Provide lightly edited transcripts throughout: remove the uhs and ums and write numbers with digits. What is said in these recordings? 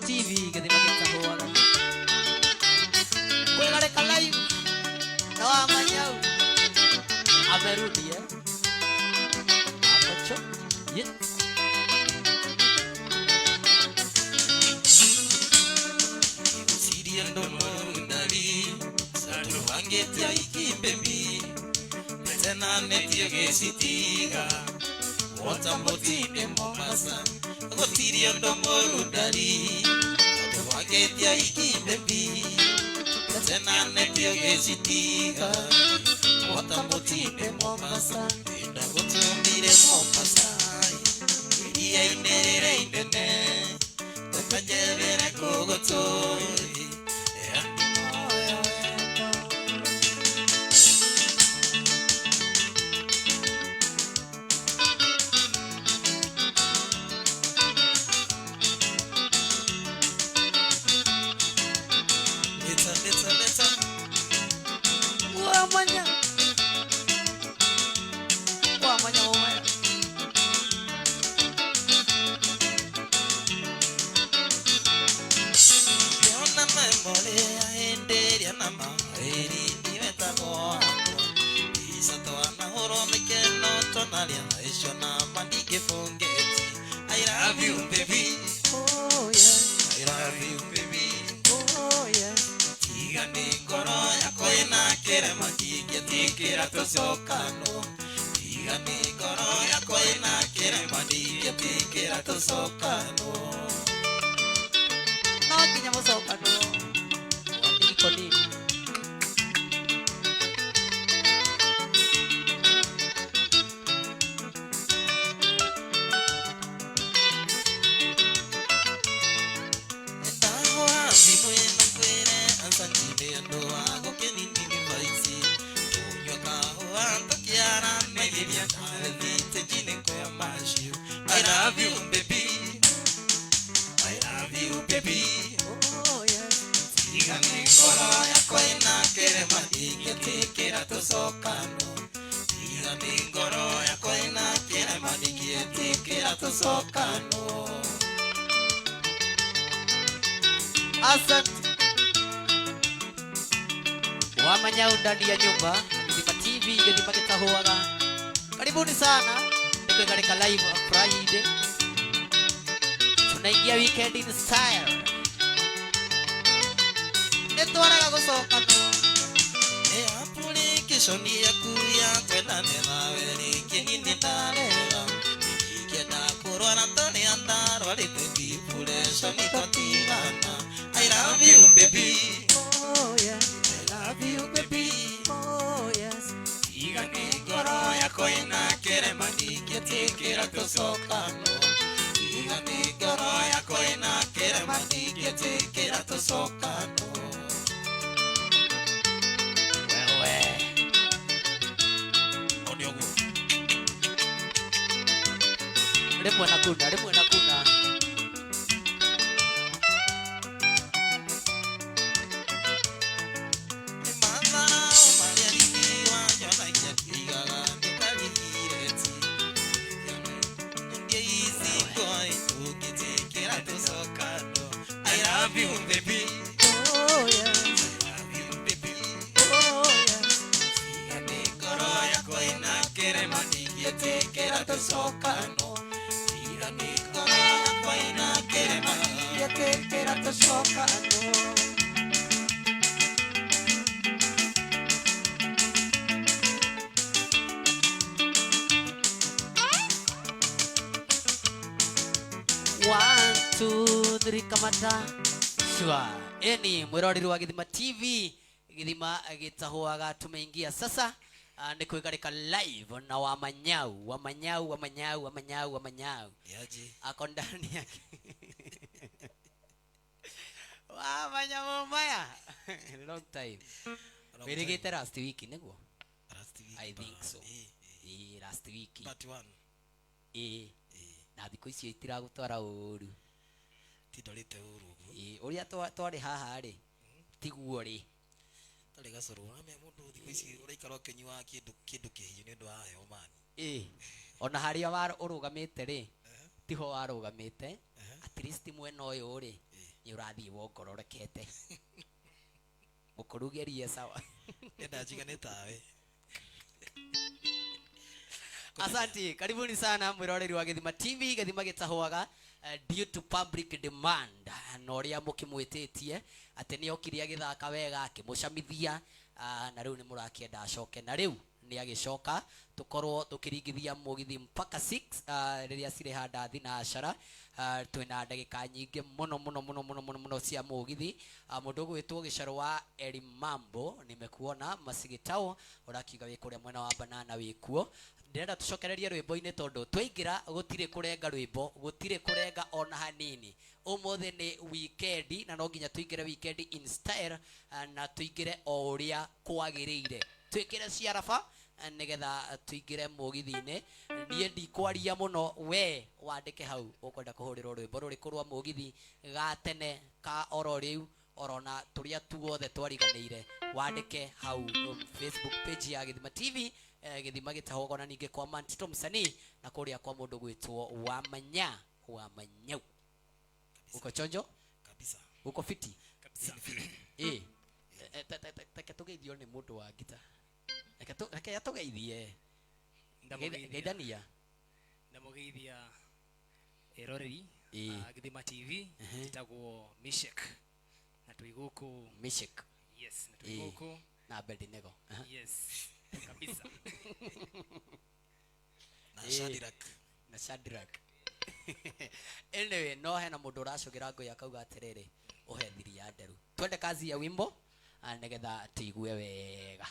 TV gĩthima gĩtahũaga. Kwĩgarĩka live na Wamanyau amerudi eh? Akocho yeah. Gũciria ndũmũrundari tondũ wangĩtia ikimbe mbi ndetenanĩtie gĩcitiga wota mũtinde Mombasa gũtirie ndũmũrundari tondũ wangĩtia ikimbe mbi ndetenanĩtie gĩcitiga wota mũtinde Mombasa ndagũtũmire Mombasa iria-inĩ rĩrĩa inene ũkanjethera kũgũtũĩ. Leta, leta, leta. Wamanya Wamanya wamanya. Ndĩrona memorĩ ya hĩndĩ ĩrĩa na marĩri ndiwetagwo wakwa mbica twanahũrwo mĩkeno twanarĩa icio na mandingĩbũngĩti. I love you baby. Oh yeah. I love you baby. Oh yeah. Tiga nĩ ngoro yakwa ĩna kĩrema ndingĩtĩkĩra tũcokanwo. Tiga nĩ ngoro yakwa ĩna kĩrema ndingĩtĩkĩra tũcokanwo. No nginya mũcokanwo. Wandiko nini? Ndahũra thimũ ĩno ngwĩre asanti nĩ ũndũ wa gũkĩnini vaici tũnyua kahũa tũkĩaranĩria nawe thitĩnji-inĩ kwa macio. I love you baby. I love you baby. Oh yes. Tiga nĩ ngoro yakwa ĩna kĩrema ndingĩtĩkĩra tũcokanwo. Tiga nĩ ngoro yakwa ĩna kĩrema ndingĩtĩkĩra tũcokanwo. Asante. Wamanyau ndani ya nyumba Gĩthima TV gĩthima gĩtahũaga. Karibuni sana nĩkwĩgarĩka live Friday. Tunaingia weekend in style. Nĩtwaraga gũcokanwo. Nĩ application yaku ya kwendane nawe rĩngĩ niĩ nĩndarega. Ingĩenda kũrwara torĩa ndarwarĩte depression twatigana. I love you baby. Oh yeah. I love you baby. Oh yes. Tiga nĩ ngoro yakwa ĩna kĩrema ndingĩtĩkĩra tũcokanwo. Tiga nĩ ngoro yakwa ĩna kĩrema ndingĩtĩkĩra tũcokanwo. Wewe. Ũũ nĩ ũguo. Rĩmwe na kuna, rĩmwe na kuna. Matharao marĩa riri wanyonagia ndigaga nĩkarigireti. Ndiaici ngoi tũngĩtĩkĩra tũcokanwo. I love you baby. Oh yes. I love you baby. Oh yes. Tiga nĩ ngoro yakwa ĩna kĩrema ndingĩtĩkĩra tũcokanwo. Tiga nĩ ngoro yakwa ĩna kĩrema Ndingĩtĩkĩra tũcokanwo. One, two, three, kamata shwa. Eni mwiroreri wa Gĩthima TV gĩthima gĩtahũaga tumeingia sasa nĩ kwĩgarĩka live na Wamanyau Wamanyau Wamanyau Wamanyau Wamanyau Yaji. Ako ndani yake Wamanyau maya long time wĩrĩgĩte last week nĩguo. Last week. I think so. Eh, Ĩ, last week. Part 1. Ĩ, na thikũ icio itiragũtwara ũru. Tindorĩte ũru ũguo. Ĩ, ũrĩa twarĩ haha rĩ tiguo rĩ. Tarĩ gacũrũ ũramenya mũndũ thikũ ici ũraikara ũkĩnyuaga kĩndũ kĩhiũ nĩ ũndũ wa heho mani. Ĩ, ona harĩa ũrũgamĩte rĩ tiho warũgamĩte, at least mwena ũyũ rĩ. Nĩ ũrathiĩ wongororekete. Mũkũrugerie sawa. Ndendanjigane tawe. Asante, karibuni sana mwiroreri wa Githima TV, Githima gĩtahũaga due to public demand na ũrĩa mũkĩmwĩtĩtie atĩ nĩ okire agĩthaka wega akĩmũcamithia, na rĩu nĩ mũrakĩenda acoke, na rĩu nĩ agĩcoka tũkorwo tũkĩringithia mũgithi mpaka 6 rĩrĩa cirĩ handa thinacara. Twĩna ndagĩka nyingĩ mũno mũno mũno mũno mũno mũno cia mũgithi. Mũndũ ũgwĩtwo Gĩcarũ wa Elimambo, nimekuona Masigitao ũrakiuga wĩ kũrĩa mwena wa Banana wĩkuo. Ndĩrenda tũcokererie rwĩmbo-inĩ tondũ twaingĩra gũtirĩ kũrenga rwĩmbo, gũtirĩ kũrenga ona hanini. Ũmũthĩ nĩ weekend na no nginya tũingĩre weekend in style, na tũingĩre o ũrĩa kwagĩrĩire, twĩkĩre ciaraba nĩgetha tũingĩre mũgithi-inĩ. Niĩ ndikwaria mũno, we wandĩke hau ũkwenda kũhũrĩrwo rwĩmbo rũrĩkũ rwa mũgithi ga tene ka oro rĩu orona tũrĩa tuothe twariganĩire, wandĩke hau Facebook page ya Githima TV, Githima gĩtahũgwo, na ningĩ kwa Mantito msanii na kũrĩa kwa mũndũ gwĩtwo Wamanya wa Manyau. Uko chonjo? Kabisa. Uko fiti? Kabisa. Reke tũgeithio nĩ mũndũ wa ngita. Reke atũgeithie. Geithania. Ndamũgeithia eroreri Githima TV, njĩtagwo Mishek na twĩ gũkũ. Mishek. Yes, na twĩ gũkũ na Abednego. Yes, kabisa. Na Shadrack. Na Shadrack. Anyway, no hena mũndũ ũracũgĩra ngũi akauga atĩrĩrĩ, ũhe thiri ya nderu. Twende kazi ya wimbo nĩgetha tũigue wega.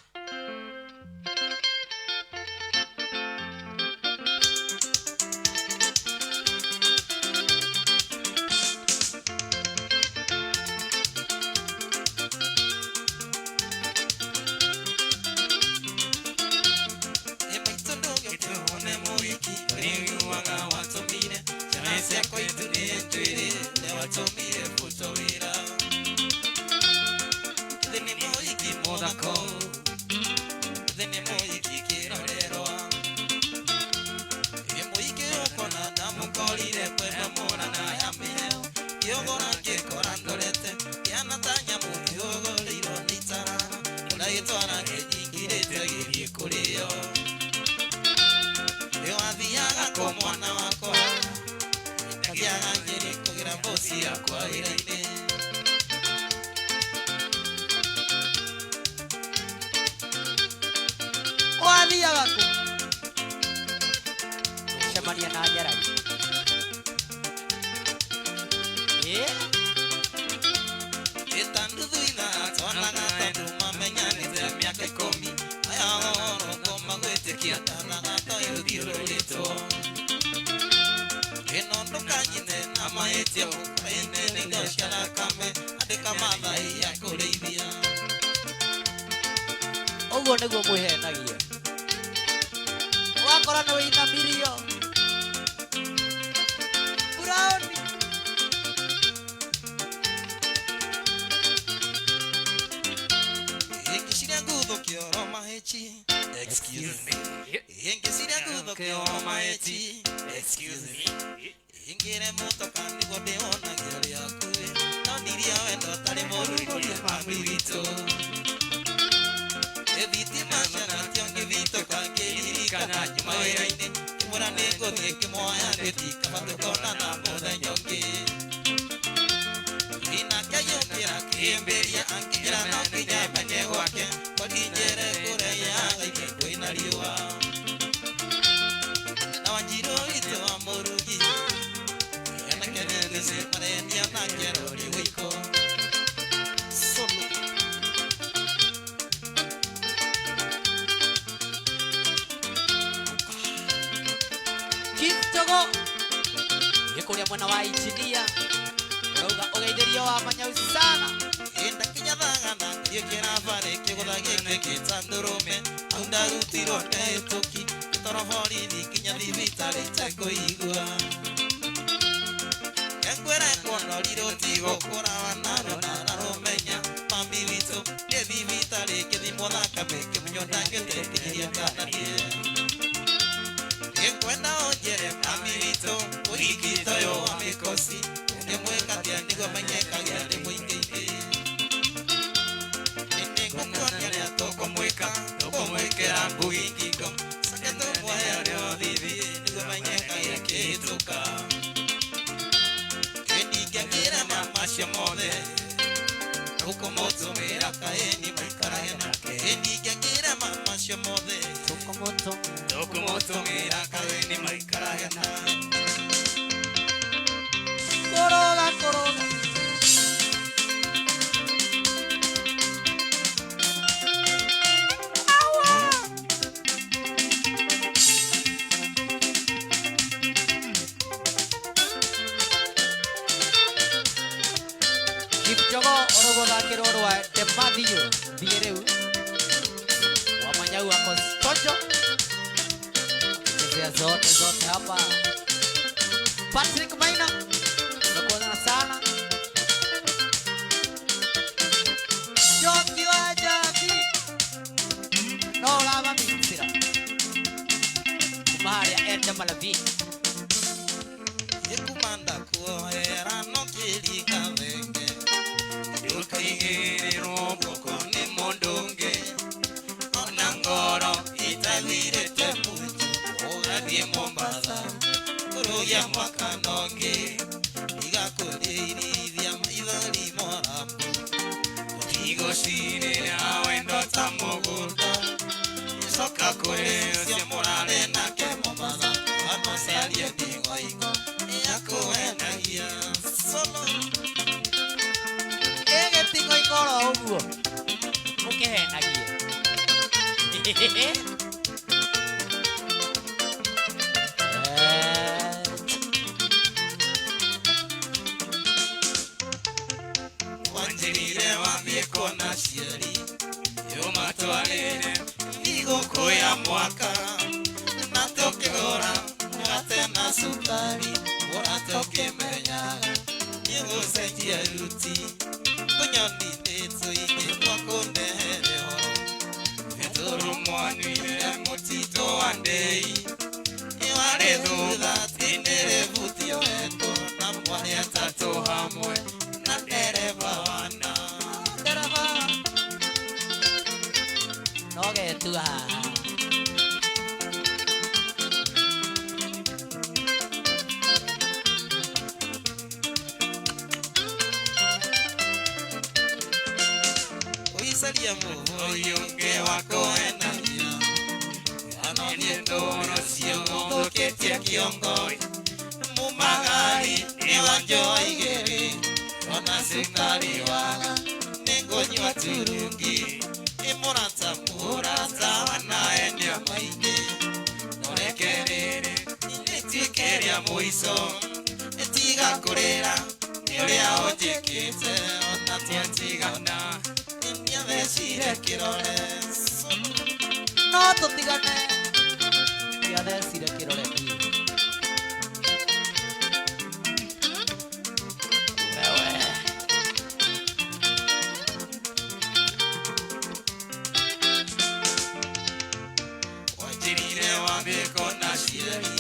Wathiaga kũ? Gũcemania na nyarari. Ĩtanduthuina twonaga tondũ mamenyanĩte mĩaka ikũmi, aya oro ngoma gwĩtĩkia tanaga toirũthiũrũrĩtwo. Ĩno ndũkanyite na mahĩtia ũkaine nĩ indo cia thakame, andĩka mathai ya kũrĩithia. Ũguo nĩguo mwĩhenagia. Wakora nĩ wĩinamirio. Buraoni. Ingĩciria nguthũkio oro mahĩchi. Excuse me. Ingĩciria nguthũkio oro mahĩchi. Excuse me. Ingĩre mũtoka nĩguo ndĩwonagia ũrĩa akuĩ. No ndiria wendo ũtarĩ mũrugũrie mami witũ. Thitima cianatio ngĩthitũka ngĩririkana nyuma wĩra-inĩ. Ngĩmwĩra nĩngũthiĩ ngĩmuoya ndĩti kaba tũkonana mũthenya ũngĩ. Inake agĩũkĩra akĩmbĩria angĩnjĩra no nginya menye gwake, kwakinjĩre kũrĩa yagaine kwĩna riũa. Na Wanjirũ witũ wa mũrugi, anake nĩndĩci marendia nake rori wĩiko. Solo. Kipchogo nĩ kũrĩa mwena wa injinia ũrauga ũgeithĩrio wa Manyau sana. Enda kinya thagana ngĩũkĩra barĩ kĩgũtha gĩkĩ gĩtandũrũme, hau ndarutirwo ndehĩtũki gĩtoro borithi nginya thibitarĩ itekũigua. Ngwĩre kuonorirwo tigũkũra wanarwo nararũmenya mami witũ nĩ thibitarĩ ngĩthimwo thakame ngĩmenywo ndangĩtekinyĩria kana niĩ. Ngĩkwenda ũnjĩre mami witũ ũhiki toyũ wa mĩkosi ũngĩmwĩka atĩa. Nĩguo menyekage arĩ mũingĩ-inĩ. Nĩngũkuonia ũrĩa tũkũmwĩka, tũkũmwĩkĩra mbugi ngingo. Coke tũmuohe ũrĩa ũthithi, nĩguo menyekage akĩhĩtũka. Ndingĩkĩra macio mothe, tũkũmũtũmĩra kaĩni maikarage nake. Ndingĩkĩra macio mothe, tũkũmũtũmĩra kaĩni maikarage nake. Koroga koroga. Kipchogo orogothakĩrwo rwa Demathio thiĩ rĩu Wamanyau ako stojo chezea zote zote hapa. Patrick Maina tumekuona sana. Joki wa Joki no lava mitsira kuma harĩa Enda Malavi Nĩkumanda kuohera no kĩringa thenge. Ndũkaigĩrĩrwo guoko nĩ mũndũ ũngĩ. Ona ngoro itathirĩte munju, ũgathiĩ Mombasa kũrũgia mwaka na ũngĩ. Igakũrĩithia maithori morambu. Ũtigũcirĩra wendo ta mũgũnda. Coka kũrĩ ũcio mũrarĩ nake Mombasa, anocarie ndingoingo nĩakũhenagia. Solo. Ĩgĩtingo ikoro ũguo mũkĩhenagie. Wanjĩrire wathiĩ kuona aciari, ũmatwarĩre thigũkũ ya mwaka. Na tũkĩgũra mũgate na cukari, ũrata ũkĩmenyaga nĩũgũcenjia ruti. Tũnyoni nĩ tũingĩ twa kũndehere ũhoro, gĩtũrũ mwanyuire mũtitũ wa ndĩi. Nĩwarĩ thutha tindĩrĩbuti yoetwo na mwarĩ atatũ hamwe na ndereba wana. Ndereba no getua haha. Ũicaria mũhũyũ ũngĩ wa kũhenagia, ano nĩ ndũrũ ciũthũkĩtie kĩongo. Mumagari nĩ wanjoa igĩrĩ, ona cukari waga nĩngũnyua turungi. Ĩ mũrata mũrata wanaendia maingĩ, no reke rĩrĩ rĩtuĩke rĩa mũico. Tiga kũrĩra nĩ ũrĩa ũnjĩkĩte, ona twatigana nĩathecire kĩrore. No tũtigane nĩathecire kĩrore niĩ. Wewe Wanjĩrire wathiĩ kuona aciari,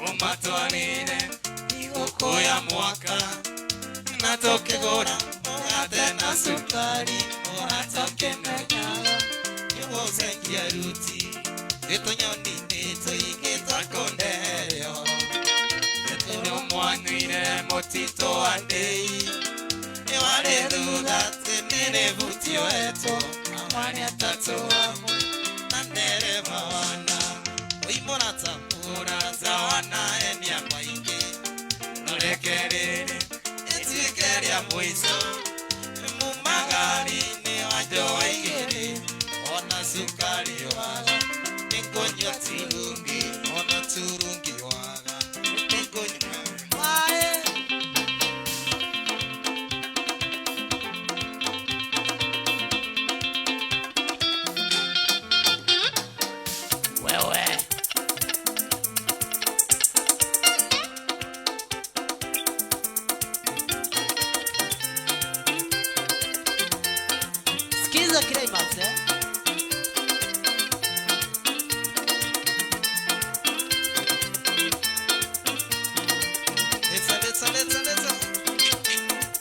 ũmatwarĩre thigũkũ ya mwaka. Na tũkĩgũra mũgate na cukari, ũrata ũkĩmenyaga nĩũgũcenjia ruti. Tũnyoni nĩ tũingĩ twa kũndehere ũhoro, gĩtũrũ mwanyuire mũtitũ wa ndĩi. Nĩwarĩ thutha tindĩrĩbuti yoetwo na mwarĩ atatũ hamwe na ndereba wana. Oi mũrata mũrata wanaenia maingĩ, no reke rĩrĩ rĩtuĩke rĩa mũico. Mumagari nĩ wanjoa igĩrĩ, ona cukari waga nĩngũnyua turungi. Ona turungi waga nĩngũnyua. Maĩ. Wewe Sikiza climax eh? Let's.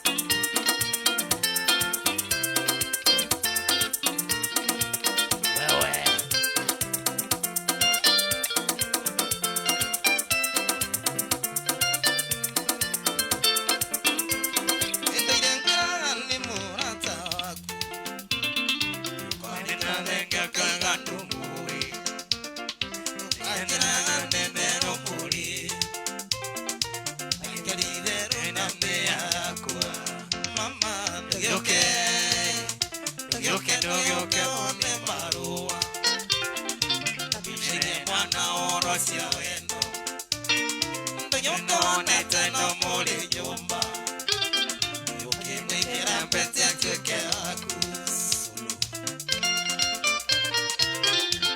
pete atuĩke waku sulu.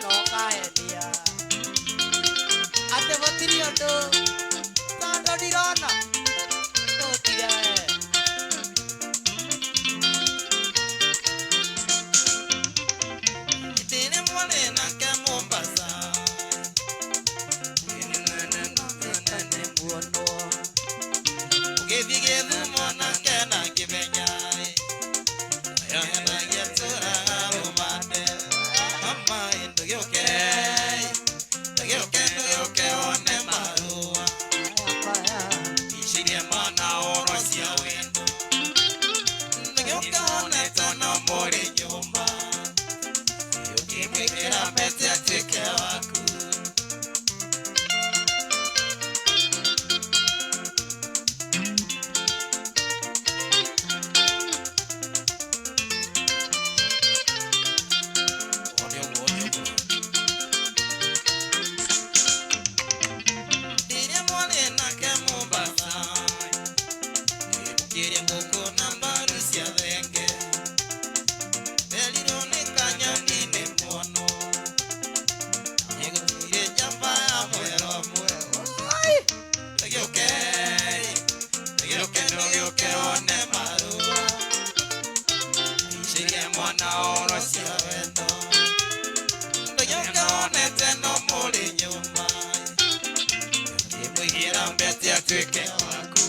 Nokahenia atĩ gũtirĩ ũndũ tondũ ndirona tũtige we. Ndĩrĩ mwarĩ nake Mombasa. Ũgĩthiĩ Gĩthumo nake na Kĩmenya. Yohenagia tũraga rũmande. Mama ndũgĩũke, ndũgĩũke, ndũgĩũke wone marũa. Icirie mana ũro cia wendo. Ndũgĩũke wone tono mũrĩ nyũmba. Ũkĩmwĩkĩra pete atuĩke waku. One ũguo, one ũguo. Rĩrĩa mwarĩ nake Mombasa, ngĩmũkĩria ngũkũ na mbaru cia thenge. Erirwo nĩ kanyoni nĩ muono. Nĩgũtirĩ njamba ya mwero mwerũ. Ndũgĩũke, ndũgĩũke, ndũgĩũke wone marũa. Icirie mwana oro cia wendo. Ndũgĩũke wonete no mũrĩ nyũmba. Ũkĩmũigĩra mbete atuĩke waku.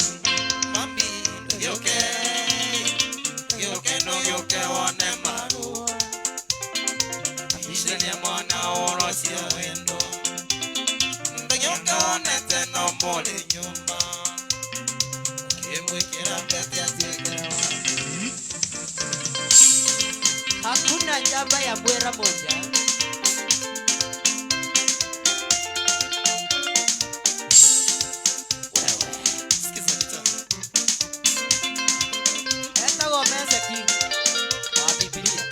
Mami, ndũgĩũke, ndũgĩũke, ndũgĩũke wone marũa. Icirie mwana oro cia wendo. Ndũgĩũke wonete no mũrĩ nyũmba. Ũkĩmwĩkĩra mbete atuĩke waku. Hakuna njamba ya mwera moja. Wewe. Sikiza gitaa. Etagwo Meseki wa Bibilia.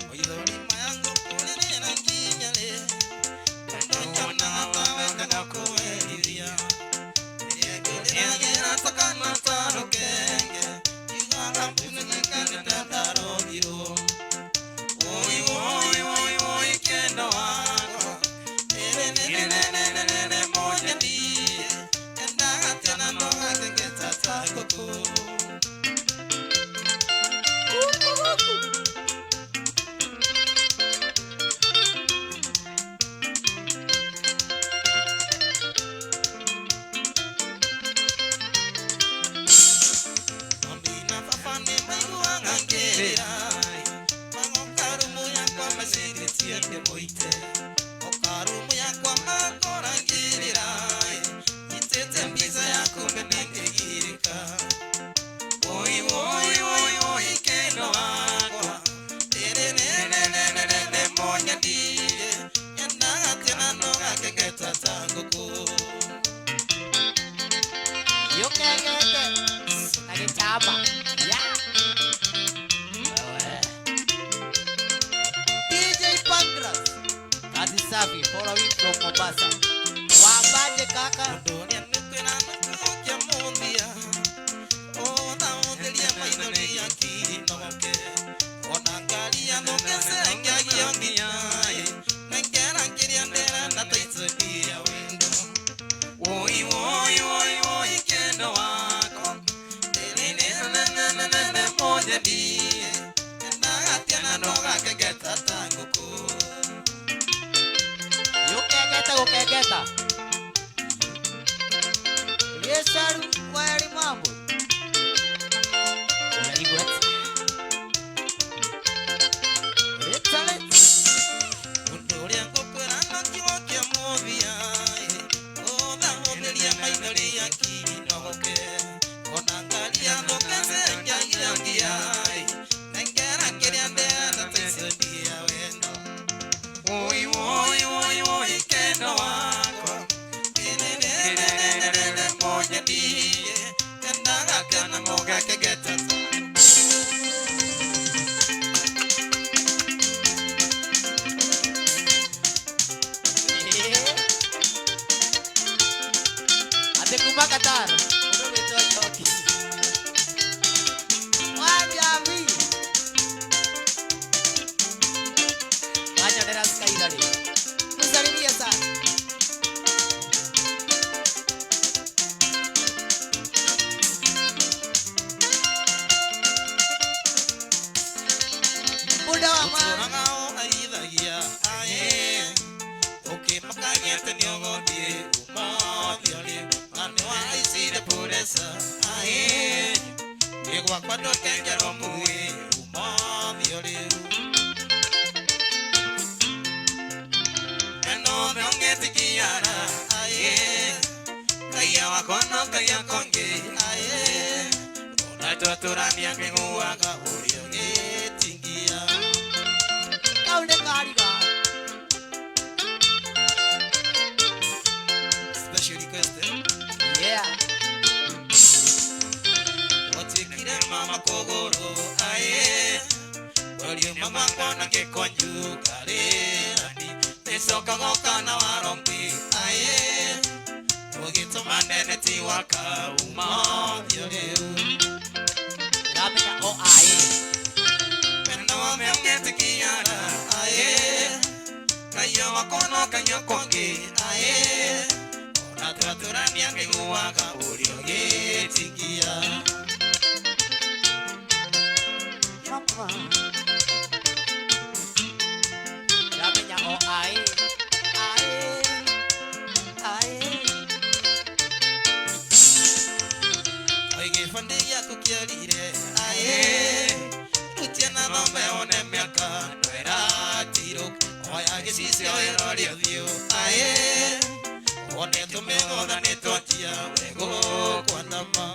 Maithori maya ngũkũrĩrĩra nginya rĩ? Tondũ nyonaga ta wendaga kũwerithia. Rĩrĩa ngũrĩragĩra ta kana ta rũkenge, njugaga mpunĩke nĩ ta ndarogirwo. Woi, woi, woi, woi, kendo wakwa. Rĩrĩ, rĩrĩ, rĩrĩ, rĩrĩ, rĩ, mũnyendi. Endaga tena no gakengeta ta ngũkũ. Mami na baba nĩ maiguaga ngĩrĩra. Magoka rumu yakwa macirĩtie ndĩmũite. Oka rumu yakwa makora ngĩrĩra. Nyitĩte mbica yaku mbere ngĩgirĩka. Woi, woi, woi, woi, kendo wakwa. Rĩrĩ, rĩrĩ, rĩrĩ, rĩrĩ, mũnyendie. Nyendaga tena no gakengeta ta ngũkũ. Yũkengete na gĩchamba. Ya. Wewe. DJ Pancras. Kazi safi, following from Mombasa. Wambaje kaka? Ũndũ ũrĩa nĩkwĩra nĩkũũkia mũthia. Ũthaũthĩria maithori akiri noke. Ona ngari yathũke cenjagio nginya ĩ. Nengera kĩrĩa ndĩrenda ta icokia wendo. Woi, woi, woi, woi, kendo wakwa. Nene, mũnyendi. Endaga tena no gakengeta ta ngũkũ. Yũkengete gũkengeta. Gĩcaru kweri mambo. Ũraigua atĩa? Rĩta rĩta. Ũndũ ũrĩa ngũkwĩra no kiugo kĩa mũthia ĩ. Ũthaũthĩria maithori akiri nogoke. Ona ngari yathũke cenjagio ngia ĩ. Nengera kĩrĩa ndĩrenda ta icokia wendo. Woi, woi, woi. Kuma Qatar. Mũndũ ũgwĩtwo Njoki. Wanjambi. Wanyonera Skyler rĩ. Msalimie sana. Buda wa ma. Ũtũraga ũhaithagia aĩ ũkĩmakagia atĩ nĩ ũgũthiĩ ũmũthĩ ũrĩ na nĩ wahaicire puresa aĩ ĩ gwakwa ndũkenjerwo mũĩ ũmũthĩ ũrĩ enothe ũngĩtikiara aĩ kaiya wakwa no kaiya kongĩ aĩ ona twatũrania ngĩguaga ũrĩa ũgĩtingia. Kau nĩ kariga. Special request, eh? Yeah. Watuĩkire mama kũgũrũ aĩ ũriũ mama ngona gĩkonju karĩrani nĩcoka goka na warombi aĩ ũgĩtũma nene ti wakauma ũthiũ rĩu. Ndĩramenya o aĩ. Wendo ũngĩtikiara aĩ kaiyo wakwa no kaiyo kũngĩ aĩ ona twatũrania ngĩguaga ũrĩa ũgĩtingia. Mama. Ndĩramenya o aĩ. Aĩ. Aĩ. Gĩbandĩ gĩaku kĩorire aĩ rutia na thome one mĩaka ndwĩratirũ oya gĩcicio ĩrore ũthiũ aĩ one tũmĩgũtha nĩ twanjia wegũkwandama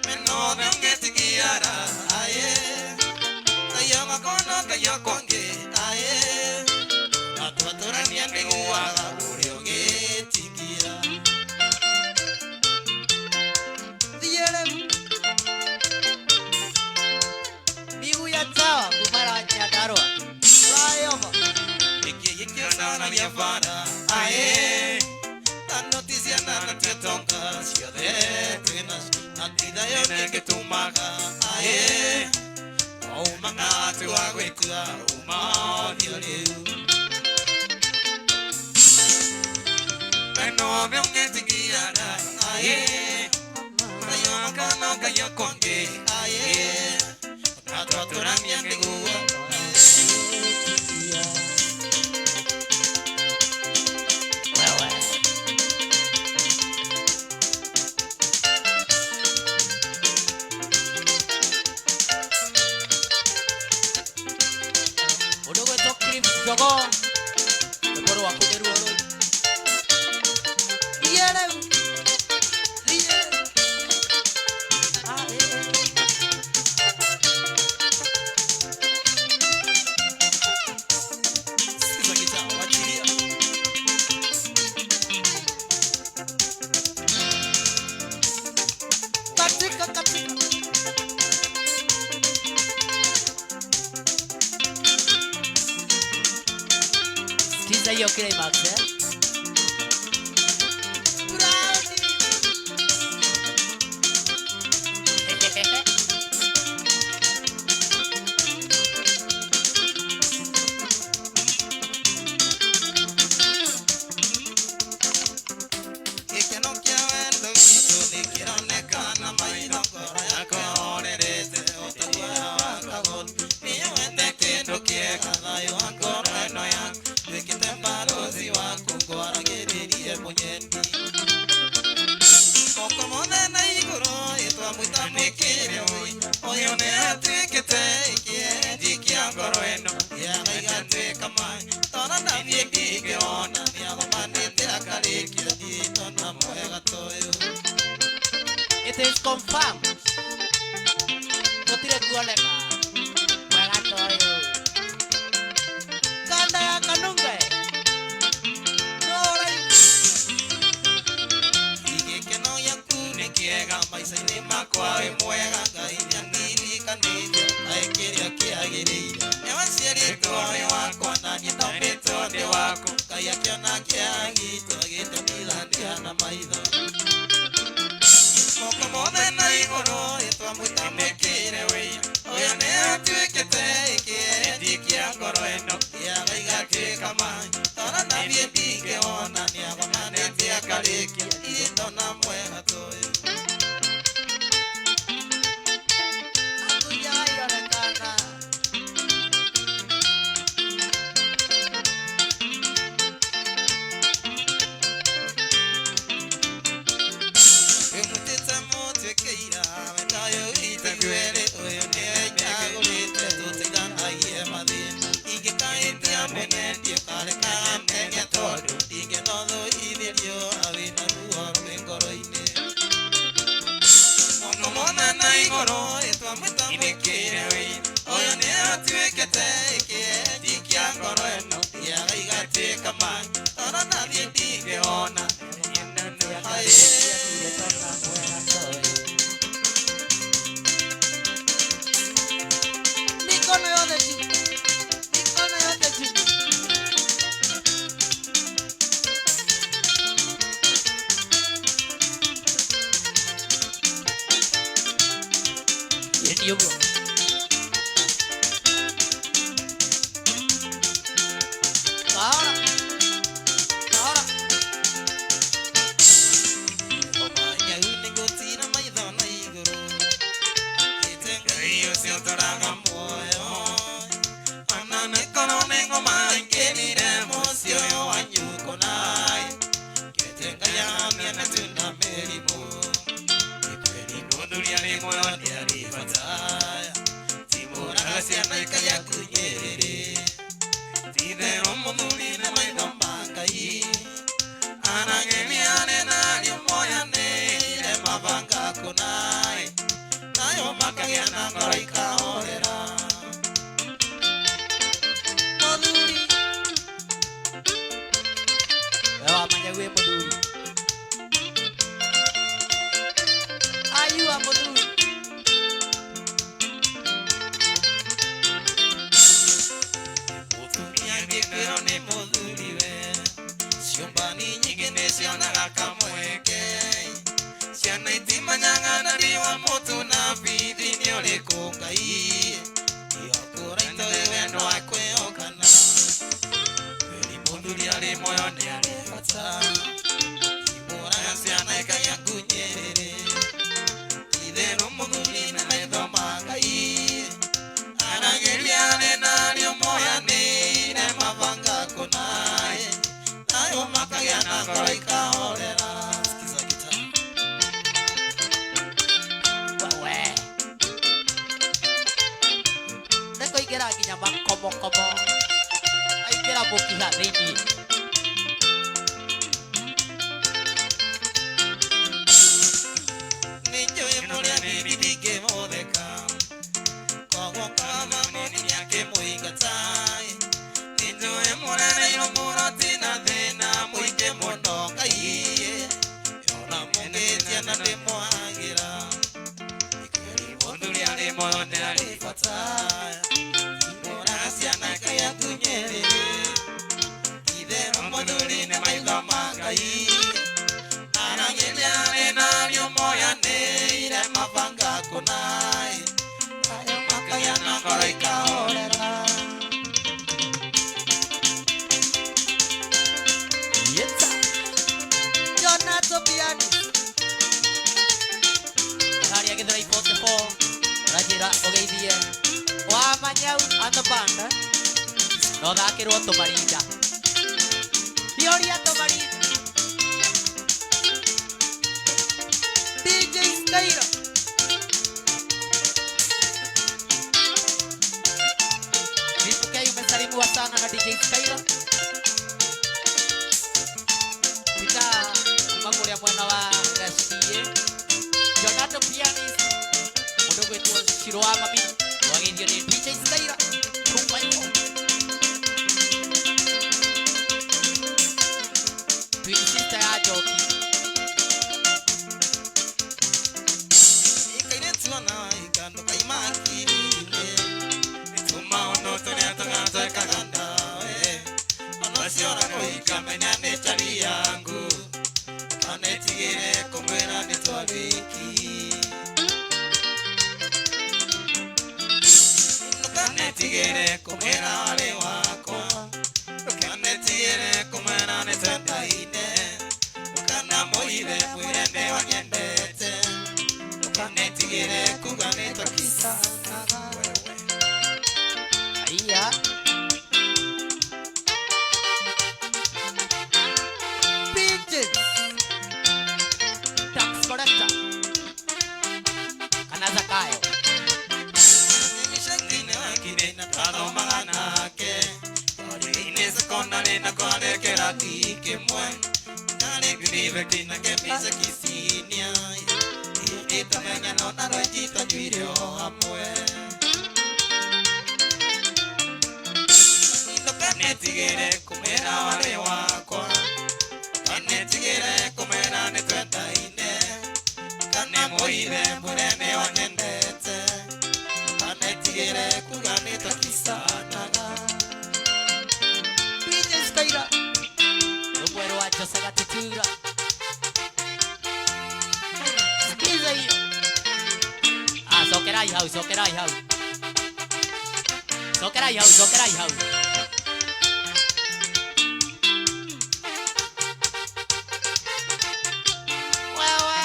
menothe ũngĩtigiara aĩ kaiyo gakwa no kaiyo kũngĩ aĩ na twatũrania nĩguaga ũrĩa ũgĩtingia. Thiĩ rĩu. Miguu ya tawa kuma Nyandarua. Flyover. Nĩkĩ gĩkĩonanagia bara aĩ na noti ciana na twĩtonga ciothe twĩnacio na tithayo nĩngĩtũmaga aĩ wauma ng'ati wa gwĩtua uma ũthiũ rĩu wendo wothe ũngĩtigiara aĩ kaiyo gakwa no kaiyo kũngĩ aĩ na twatũrania nĩguo. Wewe. Mũndũ ũgwĩtwo Cliff Jogoo. Rwĩmbo rwaku nĩruo rũu. Thiĩ rĩu. Thiĩ. Aĩ. Sikiza gitaa, wachilia. Katika katika. Sikiza hiyo climax, eh? Brownie. Gĩkeno kĩa wendo witũ nĩkĩronekana maitho ngoro yakwa ĩhorerete o ta guoya wa kagoto nĩyo wende kĩndũ kĩega thayũ wa ngoro ĩno yaku nduĩkĩte barũthi waku ngwaragĩrĩrie mũnyendi moko mothe na igũrũ ĩtwamwĩta mũkĩre ũi ũyũ nĩ atuĩkĩte kĩenji kĩa ngoro ĩno gĩaga igatuĩka maĩ tona ndathiĩ ndingĩona nĩathomanĩte akarĩkia nditona mwega ta ũyũ. It is confirmed. Gũtirĩ kuoneka. Mwega ta ũyũ. Kanda ya Kanunga. No ũraigua. Gĩkeno gĩaku nĩ kĩega maica-inĩ makwa wĩ mwega Ngai nĩandirikanĩtie kaĩ kĩrĩa kĩagĩrĩire nĩwaciarĩtwo wĩ wakwa na niĩ ndombĩtwo ndĩ waku Ngai Ngai akĩona kĩagitũ agĩtũmithania na maitho. Moko mothe na igũrũ ĩtwamwĩta mwĩkĩre wĩira. Ũyũ nĩ atuĩkĩte kĩendi kĩa ngoro ĩno kĩaga igatuĩka maĩ. Toro na thiĩ ndingĩwona nĩagomanĩtie akarĩkia itho na mwega tũyũ. Hakujaionekana. Wĩmũtĩte mũtuĩke ira wetayo itakwere ũyũ nĩwe njagũrĩte tũtiganagie mathĩna. Ingĩkaĩtia mũnendie kareka menye tondũ ndingĩnothũithĩrio wĩna ruo rwĩ ngoro-inĩ. Moko mothe na igũrũ ĩtwamwĩta mwĩkĩre wĩira. Ũyũ nĩ atuĩkĩte kĩendi kĩa ngoro ĩno kĩaga igatuĩka maĩ. Toro na thiĩ ndingĩona. Mikono yote juu. Mikono yote juu. Ndio bro. Kahora. Kahora. Ũmanyau nĩngũtira maitho na igũrũ. Ĩte Ngai ũcio ũtũraga muoyo. Ona nĩkorwo nĩ ngoma ingĩrire mũciĩ ũyũ wanyu kũnai. Ngĩte Ngai ahonie na tu na mĩrimũ. Nĩ kweri mũthuri arĩ muoyo nĩarĩ bata. Timũraga ciana ikagĩa kunyĩrĩrĩ. Ti-itherũ mũthuri nĩ maitho ma Ngai. Arageria arĩ na ariũ moyanĩire mabanga kũnai. Nayo makagĩa na ngoro ikahorera. Mũthuri. We wamanya wĩ mũthuri. Ayua mũthuri. Mũthuri angĩkwĩrwo nĩ mũthuriwe. Ciũmbani nyingĩ nĩcionaga kamweke. Ciana itimenyaga nari wa mũtu na bithi nĩ ũrĩkũ Ngai. Tiokũra itoĩ wendo wa kwĩhokana. Kweri mũthuri arĩ muoyo nĩ arĩ bata. Timũraga ciana ikagĩa ngunyĩrĩrĩ. Itherũ mũthuri nĩ maitho ma Ngai. Arageria arĩ na ariũ moyanĩire mabanga kũnai. Nayo makagĩa na ngoro ikahorera. Sikiza gitaa. Wewe. Nĩkũingĩra nginya makomokomo. Aingĩra mũkiha thĩinĩ. Nĩnjũĩ mũrĩa bibi ndingĩmũtheka. Koguo kaba mũnini akĩmũingata. Nĩnjũĩ mũrereirwo mũroti na thĩna mũingĩ mũno Ngai. Ona mũngĩtia na ndĩmwagĩra. Nĩ kweri mũthuri arĩ muoyo nĩ arĩ bata. Timũraga ciana ikagĩa ngunyĩrĩrĩ. Itherũ mũthuri nĩ maitho ma Ngai. Arageria arĩ na ariũ moyanĩire mabanga kũnai. Nayo makagĩa na ngoro ikahorera. Yeta. Jonato Piani. Harĩa Gĩthũrai 44. Ũranjĩra ũgeithie Wamanyau and the band. No thakĩrwo tũmarinda. Hiũria tũmarinda. DJ Skyro. Triple K umesalimiwa sana na DJ Skyro. Peter kuma kũrĩa mwena wa Gaciĩ. Jonato Pianist. Mũndũ gwĩtwo Shiro wa Mami. Wageithio nĩ DJ Skyro. 254. Twin sister ya Njoki. Ikairĩtu ona ikando kaima akiri-inĩ. Tũmaũndũ tũrĩa tũgatwekaga nawe. Ona ũcio ũragwo Ikamenya nĩ tari yangu Kanetigire kumwĩra nĩ twarĩki Kanetigire kumwĩra warĩ wakwa Kanetigire kumwĩra nĩ twendaine Kanamũire mwĩre nĩ wanyendete Kanetigire kuga nĩ twakisanaga wewe Aiya. Pinches. Tax collector. Kana Zakayo. Nimeshakine wakine na twathomaga nake Twarĩ-inĩ secondary na kwarĩ kĩrathi kĩmwe Ndarĩ university na kĩmbica kisinia Ĩtamenya no na rwenji twanyuire o hamwe Ndũkanetigĩre kũmwĩra warĩ wakwa Kanetigĩre kũmwĩra nĩ twendaine Kanemũire mwĩre nĩ wanyendete Kanetigĩre kuga nĩ twakisanaga Pinches Kaira. Rwimbo rwa Jose Gatutura. Sikiza hiyo. Ah, cokerai hau, cokerai hau. Cokerai hau, cokerai hau. Wewe.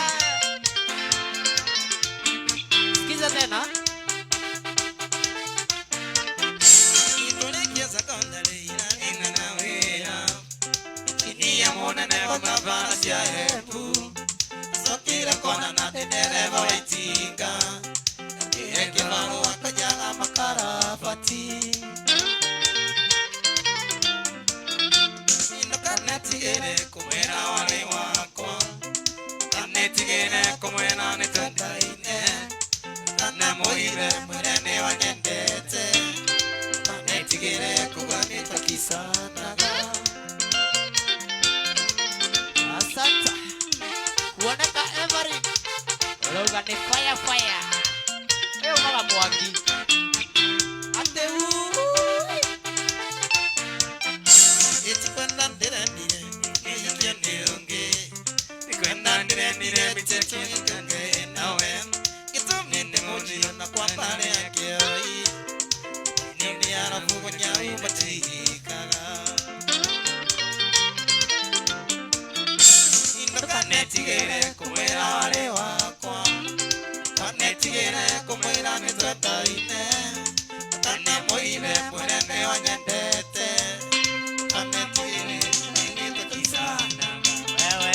Sikiza tena. Itũrĩkia secondary irarĩ na wĩra Ikinia mũnene wa ngabana cia Embu Acokire kuonana ndĩ ndereba wa itinga Akĩhe kĩbarũa kwenjaga makarabati Ndũkanetigĩre kũmwĩra warĩ wakwa Ndũkanetigĩre kũmwĩra nĩ twendaine Ndũkanamũire mwĩre nĩ wanyendete Ndũkanetigĩre kuga nĩ twakisanaga Asante. Kuoneka Every. Urauga nĩ fire fire. Ĩyo ugaga mwaki. Ate ui. Ĩtikwenda ndĩrendire ngĩhikia nĩ ũngĩ Ndikwenda ndĩrendire mĩtĩkio ngenge nawe Gĩtũmi nĩ mũnjio na kwa mbarĩ ya kĩoi Nĩ nĩ arabu nyau matihikaga Ndũkanetigĩre kũmwĩra warĩ wakwa Ndũkanetigĩre kũmwĩra nĩ twendaine Ndũkanamũire mwĩre nĩ wanyendete Ndũkanetigĩre nĩ twakisanaga Wewe.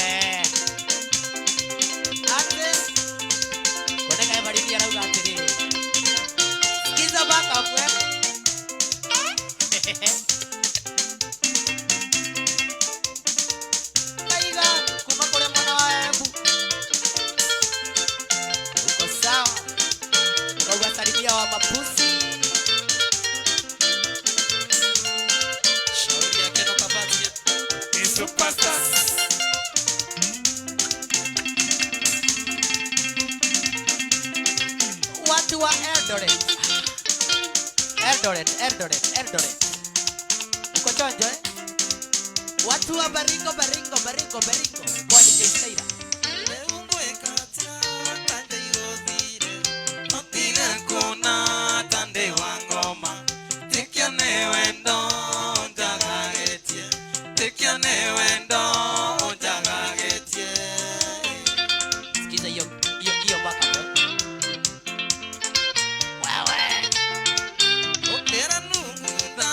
Ate. Kuoneka Every nĩ arauga atĩrĩrĩ. Sikiza backup we. Kaiga kuma kũrĩ mwena wa Embu. Uko sawa. Ukauga salimia wa mapusi. Shauri yake ndo kapatia Ni superstar Watu wa Eldoret. Eldoret, Eldoret, Eldoret. Uko chonjo eh? Watu wa Baringo, Baringo, Baringo, Baringo. Kwa DJ Saira. Kuona tande wa ngoma Tikia nĩ wendo njagagĩtie Tikia nĩ wendo njagagĩtie Sikiza hiyo hiyo hiyo backup eh? Wewe. Ũkĩra nungutha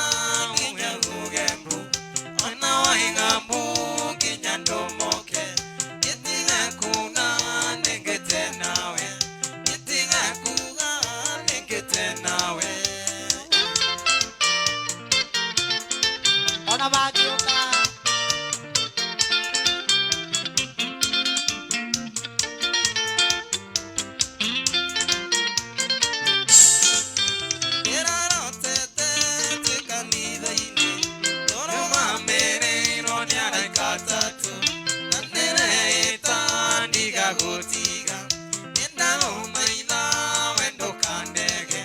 nginya uge mbu Ona waiga mbu nginya ndũmoke Gĩtiga kuga nĩngĩte nawe Gĩtiga kuga nĩngĩte nawe Ona mangĩũka. Ndĩrarotete twĩ kanitha-inĩ Tũrũgamĩrĩirwo nĩ araika atatũ Na ndĩreĩta ndigagũtiga Nĩndagũthaitha we ndũkandege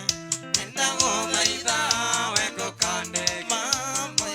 Nĩndagũthaitha we ndũkandege Mama.